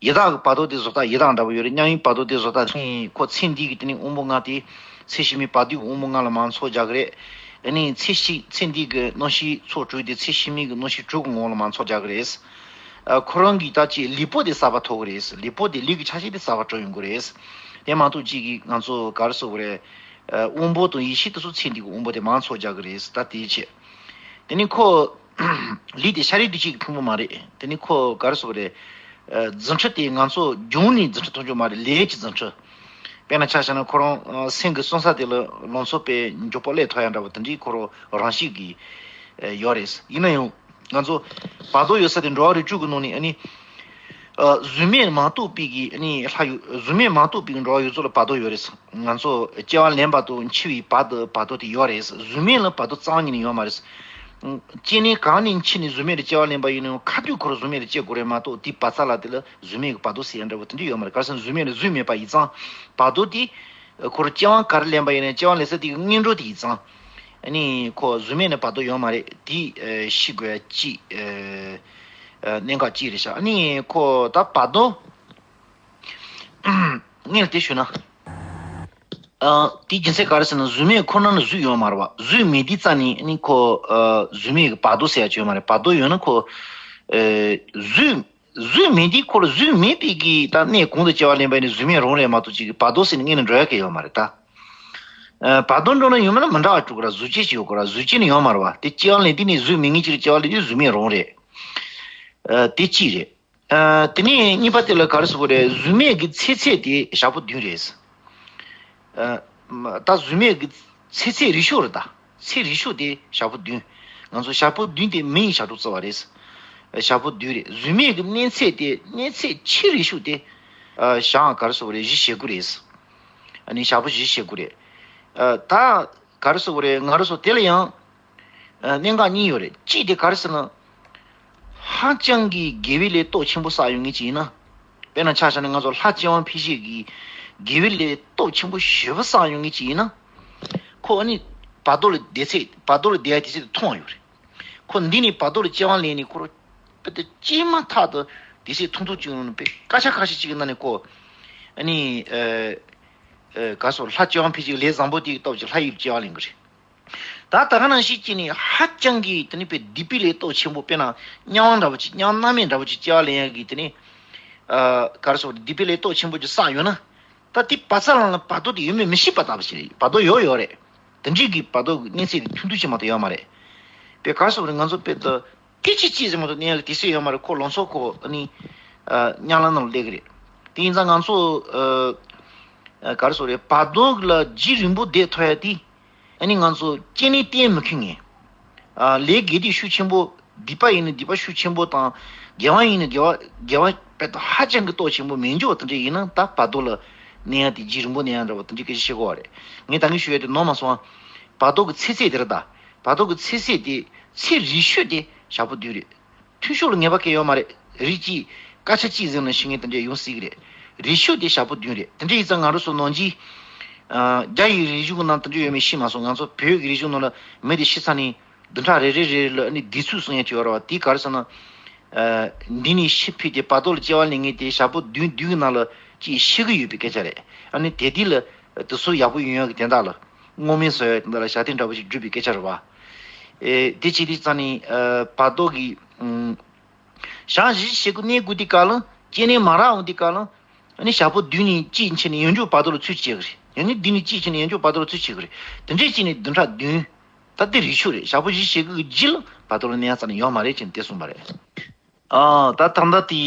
ཡི་དྭགས་ཀྱི་བར་དོ་དེ་བཟོ་ལྟ་ཡི་དྭགས་འདྲ་བོ་ཡོད་རེད། མྱ་ངན་བར་དོ་དེ་བཟོ་ལྟ་ཁོ་ཚེ་འདི་གི་དེ་ནི་དབང་པོ་ལྔ་དེ་ཚེ་ཕྱི་མའི་བར་དོའི་དབང་པོ་ལྔ་ལ་མར་འཚོ་རྒྱག་གི་རེད། ཨ་ནི་ཚེ་ཕྱི་ཚེ་འདི་གི་རྣམ་ཤེས་ཚོགས་དྲུག་དེ་ཚེ་ཕྱི་མའི་གི་རྣམ་ཤེས་དྲུག་གི་ངོ་ལ་མར་འཚོ་རྒྱག་གི་རེད། ཨ་ཁོ་རང་གིས་ད་ཅིག་ལུས་པོ་དེ་གསར་པ་ཐོབ་གི་རེད། ལུས་པོ་དེ་ལུས་ཀྱི་ཆ་ཤས་དེ་གསར་པ་འགྲོ་ཡོང་གི་རེད། དེ་མ་གཏོགས་ཅིག་གིས་ང་ཚོ་ག་རེ་ཟེར་དགོས་རེད། ཨ་དབང་པོ་དང་ཡེ་ཤེས་དེ་ཚོ་ཚེ་འདི་གི་དབང་པོ་དེ་མར་འཚོ་རྒྱག་གི་རེད། ད་དེའི་ཆེད། དེ་ནི་ཁོ་ལུས་དེ་ཤ་རུས་དེ་གཅིག་གི་ཕུང་པོ་མ་རེད། དེ་ནི་ཁོ་ག་རེ་ཟེར་དགོས་རེད། ཨ་རྫུ་འཕྲུལ་དེ་ང་ཚོ་སྦྱོང་ནས་རྫུ་འཕྲུལ་ཐོབ་རྒྱུ་མ་རེད། ལས་ཀྱི་རྫུ་འཕྲུལ། དཔེར་ན་ཆ་བཞག་ན་ཁོ་རང་ཨ་སེམས་ཀྱི་གསང་ས་དེ་ལ་ལང་ཚོ་པའི་མགྱོགས་པོ་སླེབས་ཐུབ་ཡ་འདྲ་བོ་དེ་འདྲའི་ཁོ་རང་རང་བཞིན་གྱིས་ཨ་ཡོད་རེད། ཡིན་ན་ཡང་ང་ཚོ་བར་དོ་ཡོད་ས་དེ་འགྲོ་བ་རིགས་དྲུག་གི་ནང་ནས་ཨ་ནི། ཨ་གཟུགས་མེད་མ་གཏོགས་པའི་གི་ཨ་ནི་ལྷ་ཡོད། གཟུགས་མེད་མ་གཏོགས་པའི་གི་འགྲོ་བ་ཡོད་ཚོ་ལ་བར་དོ་ཡོད་རེད། ང་ཚོ་སྐྱེ་བ་ལེན་པ་དང་འཆི་བའི་བར་དུ་བར་དོ་དེ་ཡོད་རེད། གཟུགས་མེད་ལ་བར་དོ་རྩ་བ་ཉིད་ནས་ཡོད་མ་རེད། སྐྱེ་གནས་གང་ནས་འཆི་ནས་གཟུགས་མེད་དུ་སྐྱེ་བ་ལེན་པ་ཡིན་ནའང་ཁ་ཐུག་ཁོ་རང་གཟུགས་མེད་དུ་སྐྱེ་དགོས་རེད་མ་གཏོགས་དེའི་བར་མཚམས་ལ་དེ་ལ་གཟུགས་མེད་ཀྱི་བར་དོ་ཟེར་ཡ་འདྲ་བོ་དེ་འདྲ་ཡོད་མ་རེད། ག་རེ་ཟེར་ན་གཟུགས་མེད་ལ་གཟུགས་མེད་པ་ཡིན་ཙང་བར་དོ་དེ་ཁོ་རང་སྐྱེ་བ་ག་རེ་ལེན་པ་ཡིན་ནའང་སྐྱེ་བ་ལེན་ས་དེ་གི་སྔོན་འགྲོ་དེ་ཡིན་ཙང་། ཨ་ནི་ཁོ་གཟུགས་མེད་ནས་བར་དོ་ཡོད་མ་རེད། དེ་ཨ་ཤེས་དགོས་ཡ་གཅིག་ཨ་ཨ་གནད་འགག་གཅིག་རེད་ཤག་ཨ་ནི་ཁོ་ད་བར་དོ་ངས་དེ་ཞུ་ན། ཨ་དེ་རྒྱུ་མཚན་ག་རེ་ཟེར་ན་གཟུགས་མེད་ཁོ་ན་ནི་གཟུགས་ཡོད་མ་རེད་བ། གཟུགས་མེད་དུས་ཙམ་ནས་ཨ་ནི་ཁོ་ཨ་གཟུགས་མེད་ཀྱི་བར་དོ་ཟེར་ཡ་ཅིག་ཡོད་མ་རེད། བར་དོ་ཡོད་ན་ཁོ་ཨ་གཟུགས་གཟུགས་མེད་དུས་ཁོ་ལ་གཟུགས་མེད་པའི་གི་ད་གནས་གང་དུ་སྐྱེ་བ་ལེན་པ་ཡིན་ན་གཟུགས་མེད་རང་རེད་མ་གཏོགས་ཅིག་གི་བར་དོ་ཟེར་ནས་ངས་ནི་འགྲོ་ཡ་གི་ཡོད་མ་རེད་ད། ཨ་བར་དོ་འགྲོ་ན་ཡོད་མེད་ལ་མི་འདྲ་བ་འགྲོ་གི་ར། གཟུགས་ཅན་ཞིག་ཡོད་གི་ར། གཟུགས་ཅན་ནི་ཡོད་མ་རེད་བ། དེ་སྐྱེ་བ་ལེན་དུས་ནས་གཟུགས་མེད་མཁན་ཅིག་ལ་སྐྱེ་བ་ལེན་དུས་གཟུགས་མེད་རང་རེད། ཨ་དེ་གཅིག་རེད། ཨ་དེ་ནས་གཉིས་པ་དེ་ལ་ག་རེ་ཟེར་དགོས་རེད། གཟུགས་མེད་ཀྱི་ཚེ་ཚད་དེ་ཞག་པོ་བདུན་རེད། ཨ་མ་ད་གཟུགས་མེད་ཀྱི་ཚེ་ཚད་རིང་ཤོས་རེད་ད། ཚེ་རིང་ཤོས་དེ་ཞག་པོ་བདུན། ང་ཚོ་ཞག་པོ་བདུན་དེ་མི་ཡི་ཞག་གྲངས་བརྩི་བ་རེད། ཨ་ཞག་པོ་བདུན་རེད། གཟུགས་མེད་ཀྱི་གནས་ཚད་དེ་གནས་ཚད་ཆེས་རིང་ཤོས་དེ་ཨ་ཞག་ག་རེ་ཟེར་དགོས་རེད། བཞི་ཞེ་དགུ་རེད། ཨ་ནི་ཞག་པོ་བཞི་ཞེ་དགུ་རེད། ཨ་ད་ག་རེ་ཟེར་དགོས་རེད། ང་རང་ཚོ་དེ་ལ་ཡང་ཨ་གནད་འགག་གཉིས་ཡོད་རེད། གཅིག་དེ་ག་རེ་ཟེར་ན། ཧ་ཅང་གི་དགེ་བའི་ལས་སྟོབས་ཆེན་པོ་བསགས་ཡོང་མཁན་ཅིག་ཡིན་ན། དཔེར་ན་ཆ་བཞག་ན་ང་ཚོ་ལྷ་སྤྱན་དབང་འཕེལ་བྱེད་ཀྱི་དགེ་བའི་ལས་སྟོབས་ཆེན་པོ་ཞེ་པོ་བསགས་ཡོང་མཁན་ཅིག་ཡིན་ན། ཁོ་ཨ་ནི་བར་དོ་ལ་བསྡད་ཚད་བར་དོ་ལ་བསྡད་ཡ་དེ་ཚད་དུ་མཐོང་བ་ཡོད་རེད། ཁོ་འདི་ནས་བར་དོ་ལ་སྤྱན་དབང་ལེན་ནས་ཁོ་རང་དཔེ་དེ་སྐྱེས་མ་ཐག་ཏུ་དེ་ཚད་མཐོང་ཐུབ་ཀྱི་ཡོང་ནས་དཔེ་སྐད་ཆ་ཁ་ཤས་ཅིག་གི་ནང་ནས་ཁོ་ཨ་ནི་ཨ་ཨ་ག་སོ་ལྷ་སྤྱན་དབང་འཕེལ་བྱེད་ཀྱི་ལས་བཟང་པོ་དེའི་སྟོབས་ཀྱིས་ལྷ་ཡི་སྤྱན་དབང་ལེན་གི་རེད། ད་ད་ག་ནང་བཞིན་བྱས་ནས་ཧ་ཅང་གི་དེ་ནི་དཔེ་སྡིག་པའི་ལས་སྟོབས་ཆེན་པོ་དཔེར་ན་དམྱལ་བ་འདྲ་བོ་ཅིག་དམྱལ་བ་མནར་མེད་འདྲ་བོ་ཅིག་སྐྱེ་བ་ལེན་ཡ་གི་དེ་ནི་ཨ་ག་རེ་ཟེར་དགོས་རེད། སྡིག་པའི་ལས་སྟོབས་ཆེན་པོ་ཅིག་བསགས་ཡོད་ན། ད་དེ་བར་མཚམས་ལ་བར་དོ་དེ་ཡོད་མེད་མི་ཤེས་པ་ལྟ་བུ་ཞིག་རེད། བར་དོ་ཡོད་ཡོད་རེད། དེ་འདྲའི་གི་བར་དོ་གི་གནས་ཚད་དེ་ཐུང་ཐུང་ཅིག་མ་གཏོགས་ཡོད་མ་རེད། དཔེ་ག་རེ་ཟེར་དགོས་རེད། ང་ཚོ་དཔེ་ད་སྐད་ཅིག་གཅིག་ཙམ་མ་གཏོགས་གནས་ཡ་གི་དུས་ཚོད་ཡོད་མ་རེད། ཁོ་ལང་ཚོ་ཁོ་ཨ་ནི་ཨ་དམྱལ་བ་ནང་ལ་སླེབས་གི་རེད། དེ་ཡིན་ཙང་ང་ཚོ་ཨ་ཨ་ག་རེ་ཟེར་དགོས་རེད། བར་དོ་ལ་རྒྱུན་རིང་པོ་བསྡད་ཐུབ་ཡ་དེ། ཨ་ནི་ང་ཚོ་སྐྱེ་གནས་བརྟན་མི་ཁུག་ངེས། ཨ་ལས་དགེ་སྡིག་ཤུགས་ཆེན་པོ། སྡིག་པ་ཡིན་ན་སྡིག་པ་ཤུགས་ཆེན་པོ་དང་། དགེ་བ་ཡིན་ན་དགེ་བ་དགེ་བ་དཔེ་ད་ཧ་ཅང་གི་སྟོབས་ཆེན་པོ་མི་འཇོག་དེ་འདྲ་ཡིན་ན་ད་བར་དོ་ལ་གནས་ཡ་དེ་རྒྱུན་རིང་པོ་གནས་ཡ་འདྲ་བ་དེ་འདྲའི་སྐད་ཆ་བཤད་དགོས་པ་རེད། ངས་ད་གིན་ཞུ་ཡ་དེ་ནོར་མ་སོང་ཨ། བར་དོ་གི་ཚེ་ཚད་དེ་རེད་ད། བར་དོ་གི་ཚེ་ཚད་དེ་ཚེ་རིང་ཤོས་དེ་ཞག་པོ་བདུན་རེད། མཐོ་ཤོས་ལ་ངེས་པ་གང་ཡང་ཡོད་མ་རེད། རིགས་གཅིག་སྐད་ཆ་གཅིག་ཟིན་ན་ཤི་ངེས་དེ་འདྲ་ཡོང་སྲིད་ཀྱི་རེད། རིང་ཤོས་དེ་ཞག་པོ་བདུན་རེད། དེ་འདྲ་ཡིན་ཙང་ང་རང་ཚོ་ནང་ཆེན་ཨ་རྒྱ་ཡི་རིག་གཞུང་གི་ནང་དེ་འདྲ་ཡོད་མེད་ཤེས་མ་སོང་། ང་ཚོ་བོད་ཀྱི་རིག་གཞུང་ནང་ལ་མི་དེ་ཤི་ཚར་ནས་བདུན་ཕྲག་རེ་རེ་རེ་རེ་ལ་ཨ་ནི་སྡིག་ཚོད་གསུང་ཡ་ཅིག་ཡོད་རེད་བ། དེ་ག་རེ་ཟེར་ན། ཨ་འདི་ནས་ཤི་ཕུད་དེ་བར་དོ་ལ་སྐྱེ་བ་ལེན་མཁན་དེ་ཞག་པོ་བདུན་བདུན་གྱི་ནང་ལ་ཅིག་ཤི་གི་ཡོད་པའི་སྐད་ཆ་རེད། ཨ་ནི་དེ་དུས་ལ་དུས་ཚོད་ཡག་པོ་ཡོང་ཡ་གི་དོན་དག་ལ། དངོས་མིང་བཟོ་ཡ་དེ་འདྲ་ལ་བཞག་དེ་འདྲ་པོ་ཞིག་སྒྲུབ་པའི་སྐད་ཆ་རེད་བ། ཨེ་དེ་བྱས་དུས་ཙང་ནི་ཨ་བར་དོ་གི་ཨུམ། ཞག་བཞི་བཅུ་ཞེ་དགུ་གནས་དགོས་དུས་སྐབས་ལ་སྐྱེ་གནས་མ་རག་འོང་དུས་སྐབས་ལ་ཨ་ནི་ཞག་པོ་བདུན་ནས་གཅིག་ཕྱིན་ནས་ཡང་བསྐྱར་བར་དོ་ལ་ཚུར་སྐྱེ་གི་རེད། ཡང་ནི་བདུན་ནས་གཅིག་ཕྱིན་ནས་ཡང་བསྐྱར་བར་དོ་ལ་ཚུར་སྐྱེ་གི་རེད། དེ་འདྲས་བྱས་ནས་བདུན་ཕྲག་བདུན། ད་དེ་རེ་ཤོག་རེད། ཞག་པོ་བཞི་ཞེ་དགུ་གི་རྗེས་ལ་བར་དོ་ལ་གནས་ཡ་རྩ་ནས་ཡོད་མ་རེད་ཅེས་དེ་གསུངས་པ་རེད། ཨ་ད་ད་ལྟ་དེ་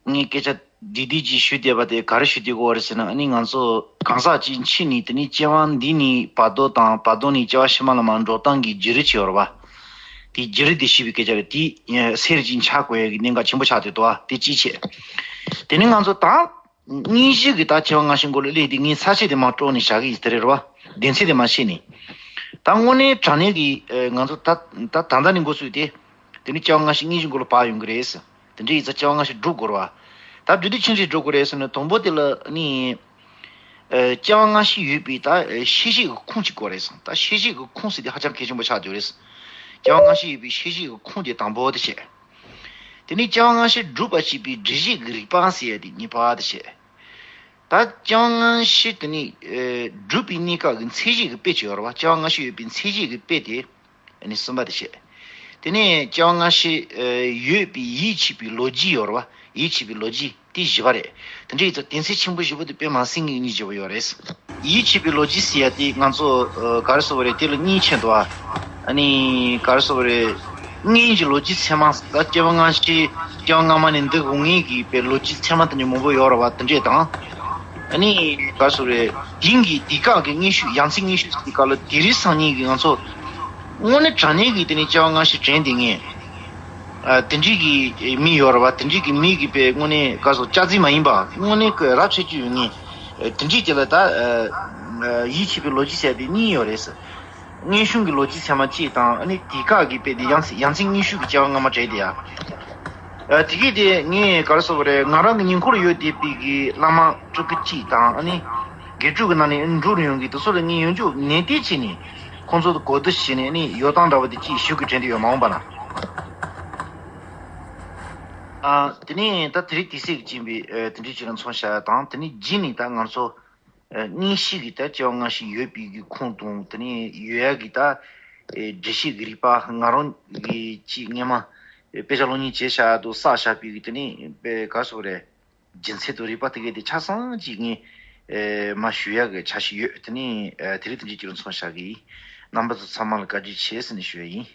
ངས་སྐད་ཆ་འདི་འདི་ཅིག་ཞུ་བསྡད་པ་དེ་ག་རེ་ཞུ་བསྡད་ཀྱི་ཡོད་རེད་ཟེར་ན། ཨ་ནི་ང་ཚོ་གང་ཟག་ཅིག་འཆི་ནས་དེ་ནས་སྐྱེ་བ་འདི་ནས་བར་དོ་དང་བར་དོ་ནས་སྐྱེ་བ་ཕྱི་མ་ལ་མར་འགྲོ་སྟངས་ཀྱི་བརྒྱུད་རིམ་ཅིག་ཡོད་རེད་བ། དེ་བརྒྱུད་རིམ་དེ་ཞུས་པའི་སྐད་ཆ་རེད། དེ་གསེར་གྱི་འཆར་དགོས་ཡ་གི་གནད་འགག་ཆེན་པོ་ཆགས་བསྡད་འདུག་བ། དེ་གཅིག་བྱས། དེ་ནས་ང་ཚོ་ད་དངོས་གཞི་གི་ད་སྐྱེ་བ་སྔ་ཕྱི་མགོ་ལ་སླེབས་དེ་ངས་ས་བཅད་དེ་མར་དཀྲོགས་ནས་བཞག་གི་ཡིན། དེ་རེད་བ། སྡེ་ཚན་དེ་མར་ཕྱེ་ནས། ད་དངོས་གནས་དྲང་གནས་ཀྱི་ཨ་ང་ཚོ་ད་ད་ད་ལྟ་ནས་འགོ་བཙུགས་ཏེ། དེ་ནས་སྐྱེ་བ་སྔ་ཕྱི་དངོས་གཞི་མགོ་ལ་བབས་ཡོང་གི་རེད། དེ་འདྲ་ཡིན་ཙང་སྐྱེ་བ་སྔ་ཕྱི་སྒྲུབ་དགོས་རེད་བ། ད་སྒྲུབ་དུས་ཅི་འདྲས་སྒྲུབ་དགོས་རེད་ཟེར་ན། དང་པོ་དེ་ལ་ནི་ཨ་སྐྱེ་བ་སྔ་ཕྱི་ཡོད་པའི་ད་ཨ་ཤེས་བྱའི་གི་ཁུངས་ཅིག་དགོས་རེད། ད་ཤེས་བྱའི་གི་ཁུངས་ཟེར་དེ་ཧ་ཅང་གལ་ཆེན་པོ་ཆགས་བསྡད་ཡོད་རེད། སྐྱེ་བ་སྔ་ཕྱི་ཡོད་པའི་ཤེས་བྱའི་གི་ཁུངས་དེ་དང་པོ་དེ་བྱས། དེ་ནས་སྐྱེ་བ་སྔ་ཕྱི་སྒྲུབ་པར་བྱེད་པའི་སྒྲིབ་བྱེད་ཀྱི་རིགས་པ་ཟེར་ཡ་དེ་གཉིས་པ་དེ་བྱས། ད་སྐྱེ་བ་སྔ་ཕྱི་དེ་ནས་ཨེ་སྒྲུབ་པའི་གནས་སྐབས་ཀྱི་མཚན་གཞི་གི་དཔེ་ཅིག་ཡོད་རེད་བ། སྐྱེ་བ་སྔ་ཕྱི་ཡོད་པའི་མཚན་གཞི་གི་དཔེ་དེ་ཨ་ནི་གསུམ་པ་དེ་བྱས། དེ་ནས་སྐྱེ་བ་སྔ་ཕྱི་ཨེ་ཡོད་པའི་ཡིད་ཆེས་པའི་ལོ་རྒྱུས་ཡོད་རེད་བ། ཡིད་ཆེས་པའི་ལོ་རྒྱུས་དེ་བཞི་པ་རེད། དེ་འདྲ་ཡིན་ཙང་དེ་ཚེ་ཆེན་པོ་བཞི་པོ་དེ་དཔེ་མ་སྲིད་ངེས་གཉིས་བརྗོད་པ་ཡོད་རེད། ཡིད་ཆེས་པའི་ལོ་རྒྱུས་ཟེར་ཡ་དེ་ང་ཚོ་ཨ་ག་རེ་ཟེར་བ་རེད། དེ་ལ་གཉིས་ཕྱེ་འདུག་ཨ། ཨ་ནི་ག་རེ་ཟེར་བ་རེད། སྔོན་གྱི་ལོ་རྒྱུས་ཚད་མ་ད་སྐྱེ་བ་སྔ་ཕྱི་སྐྱེ་བ་སྔ་མ་ནས་འདི་འོང་མཁན་གྱི་པའི་ལོ་རྒྱུས་ཚད་མ་དེ་འདྲ་མང་པོ་ཡོད་རེད་བ། དེ་འདྲས་དང་། ཨ་ནི་ག་རེ་ཟེར་བ་རེད། དེང་གི་དེང་སྐབས་ཀྱི་དངོས་ཤུགས་ཡ་མཚན་དངོས་ཤུགས་ཟེར་དུས་སྐབས་ལ་དེང་རབས་སང་ཉིན་གྱི་ང་ཚོ་དངོས་གནས་དྲང་གནས་ཀྱི་དེ་ནས་སྐྱེ་བ་སྔ་ཕྱི་དྲན་བསྡད་མཁན། ཨ་དེ་འདྲས་ཀྱི་མི་ཡོད་རེད་བ། དེ་འདྲས་ཀྱི་མི་གི་པའི་དངོས་གནས་ག་རེ་ཟེར། སྐྱག་རྫུན་མ་ཡིན་པ་དངོས་གནས་ཀྱི་རབ་བྱེད་རྒྱུ་ཡོད་མཁན། ཨ་དེ་འདྲས་ཀྱི་ལ་ད་ཨ་ཡིད་ཆེས་པའི་ལོ་རྒྱུས་ཟེར་དེ་གཉིས་ཡོད་རེད། དངོས་བྱུང་གི་ལོ་རྒྱུས་ཚད་མ་གཅིག་དང་། ཨ་ནི་དེང་སྐབས་ཀྱི་དཔེ་དེ་ཡང་ཡང་སྲིད་དངོས་ཤུགས་ཀྱི་སྐྱེ་བ་སྔ་མ་བྲལ་དེ་ཡ། ཨ་དེ་གི་དེ་ངས་ག་རེ་ཟེར་བ་རེད། ང་རང་གི་ཉེ་འཁོར་ཡོད་བསྡད་པའི་གི་བླ་མ་སྤྲུལ་སྐུ་གཅིག་དང་། ཨ་ནི་དགེ་ཕྲུག་གི་ནང་ནས་འགྲོ་རུ་ཡོང་གི་དེ་ཚོ་ལ་ངས་ཡོང་རྒྱུ་ནན་ཏན་བྱས་ནས་ཁོང་ཚོ་གོ་བསྡུར་བྱས་ནས། ཨ་ནི་ཡོད་སྟངས་འདྲ་བ་དེ་གཅིག་ཞུ་གི་དྲན་དུ་ཡོད་མ་འོངས་པ་ན། ཨ་དེ་ནས་ད་དེ་རིང་དུས་ཚོད་ཀྱིས་བཅིངས་པའི་ཨ་དེ་འདྲའི་ཅིག་ལ་མཚོན་བྱ་དང་། དེ་ནས་རྗེས་ནས་ད་ང་ཚོ་ཨ་དངོས་གཞི་གི་ད་སྐྱེ་བ་སྔ་ཕྱི་ཡོད་པའི་གི་ཁུངས་དང་། དེ་ནས་ཡོད་ཡ་གི་ད་ཨེ་འགྲེལ་བཤད་ཀྱི་རིགས་པ། ང་རང་གི་ཅིག་སྔས་མ་ཨེ་དཔེ་ཆ་སློབ་གཉེར་བྱས་བཞག་དང་བསགས་བཞག་པའི་གི་དེ་ནས་དཔེ་ག་རེ་ཟེར་དགོས་རེད། རྒྱུ་མཚན་དང་རིགས་པ་དེ་གའི་དེ་ཆ་ཚང་ཅིག་ངས་ཨེ་མར་ཞུ་ཡ་གི་འཆར་གཞི་ཡོད། དེ་ནས་ཨེ་དེ་རིང་དེ་འདྲའི་ཅིག་ལ་མཚོན་བྱ་གི་ཡིན། རྣམ་པ་ཚོ་ཚང་མ་ལ་བཀའ་དྲིན་ཆེ་ཟེར་ནས་ཞུ་ཡ་ཡིན།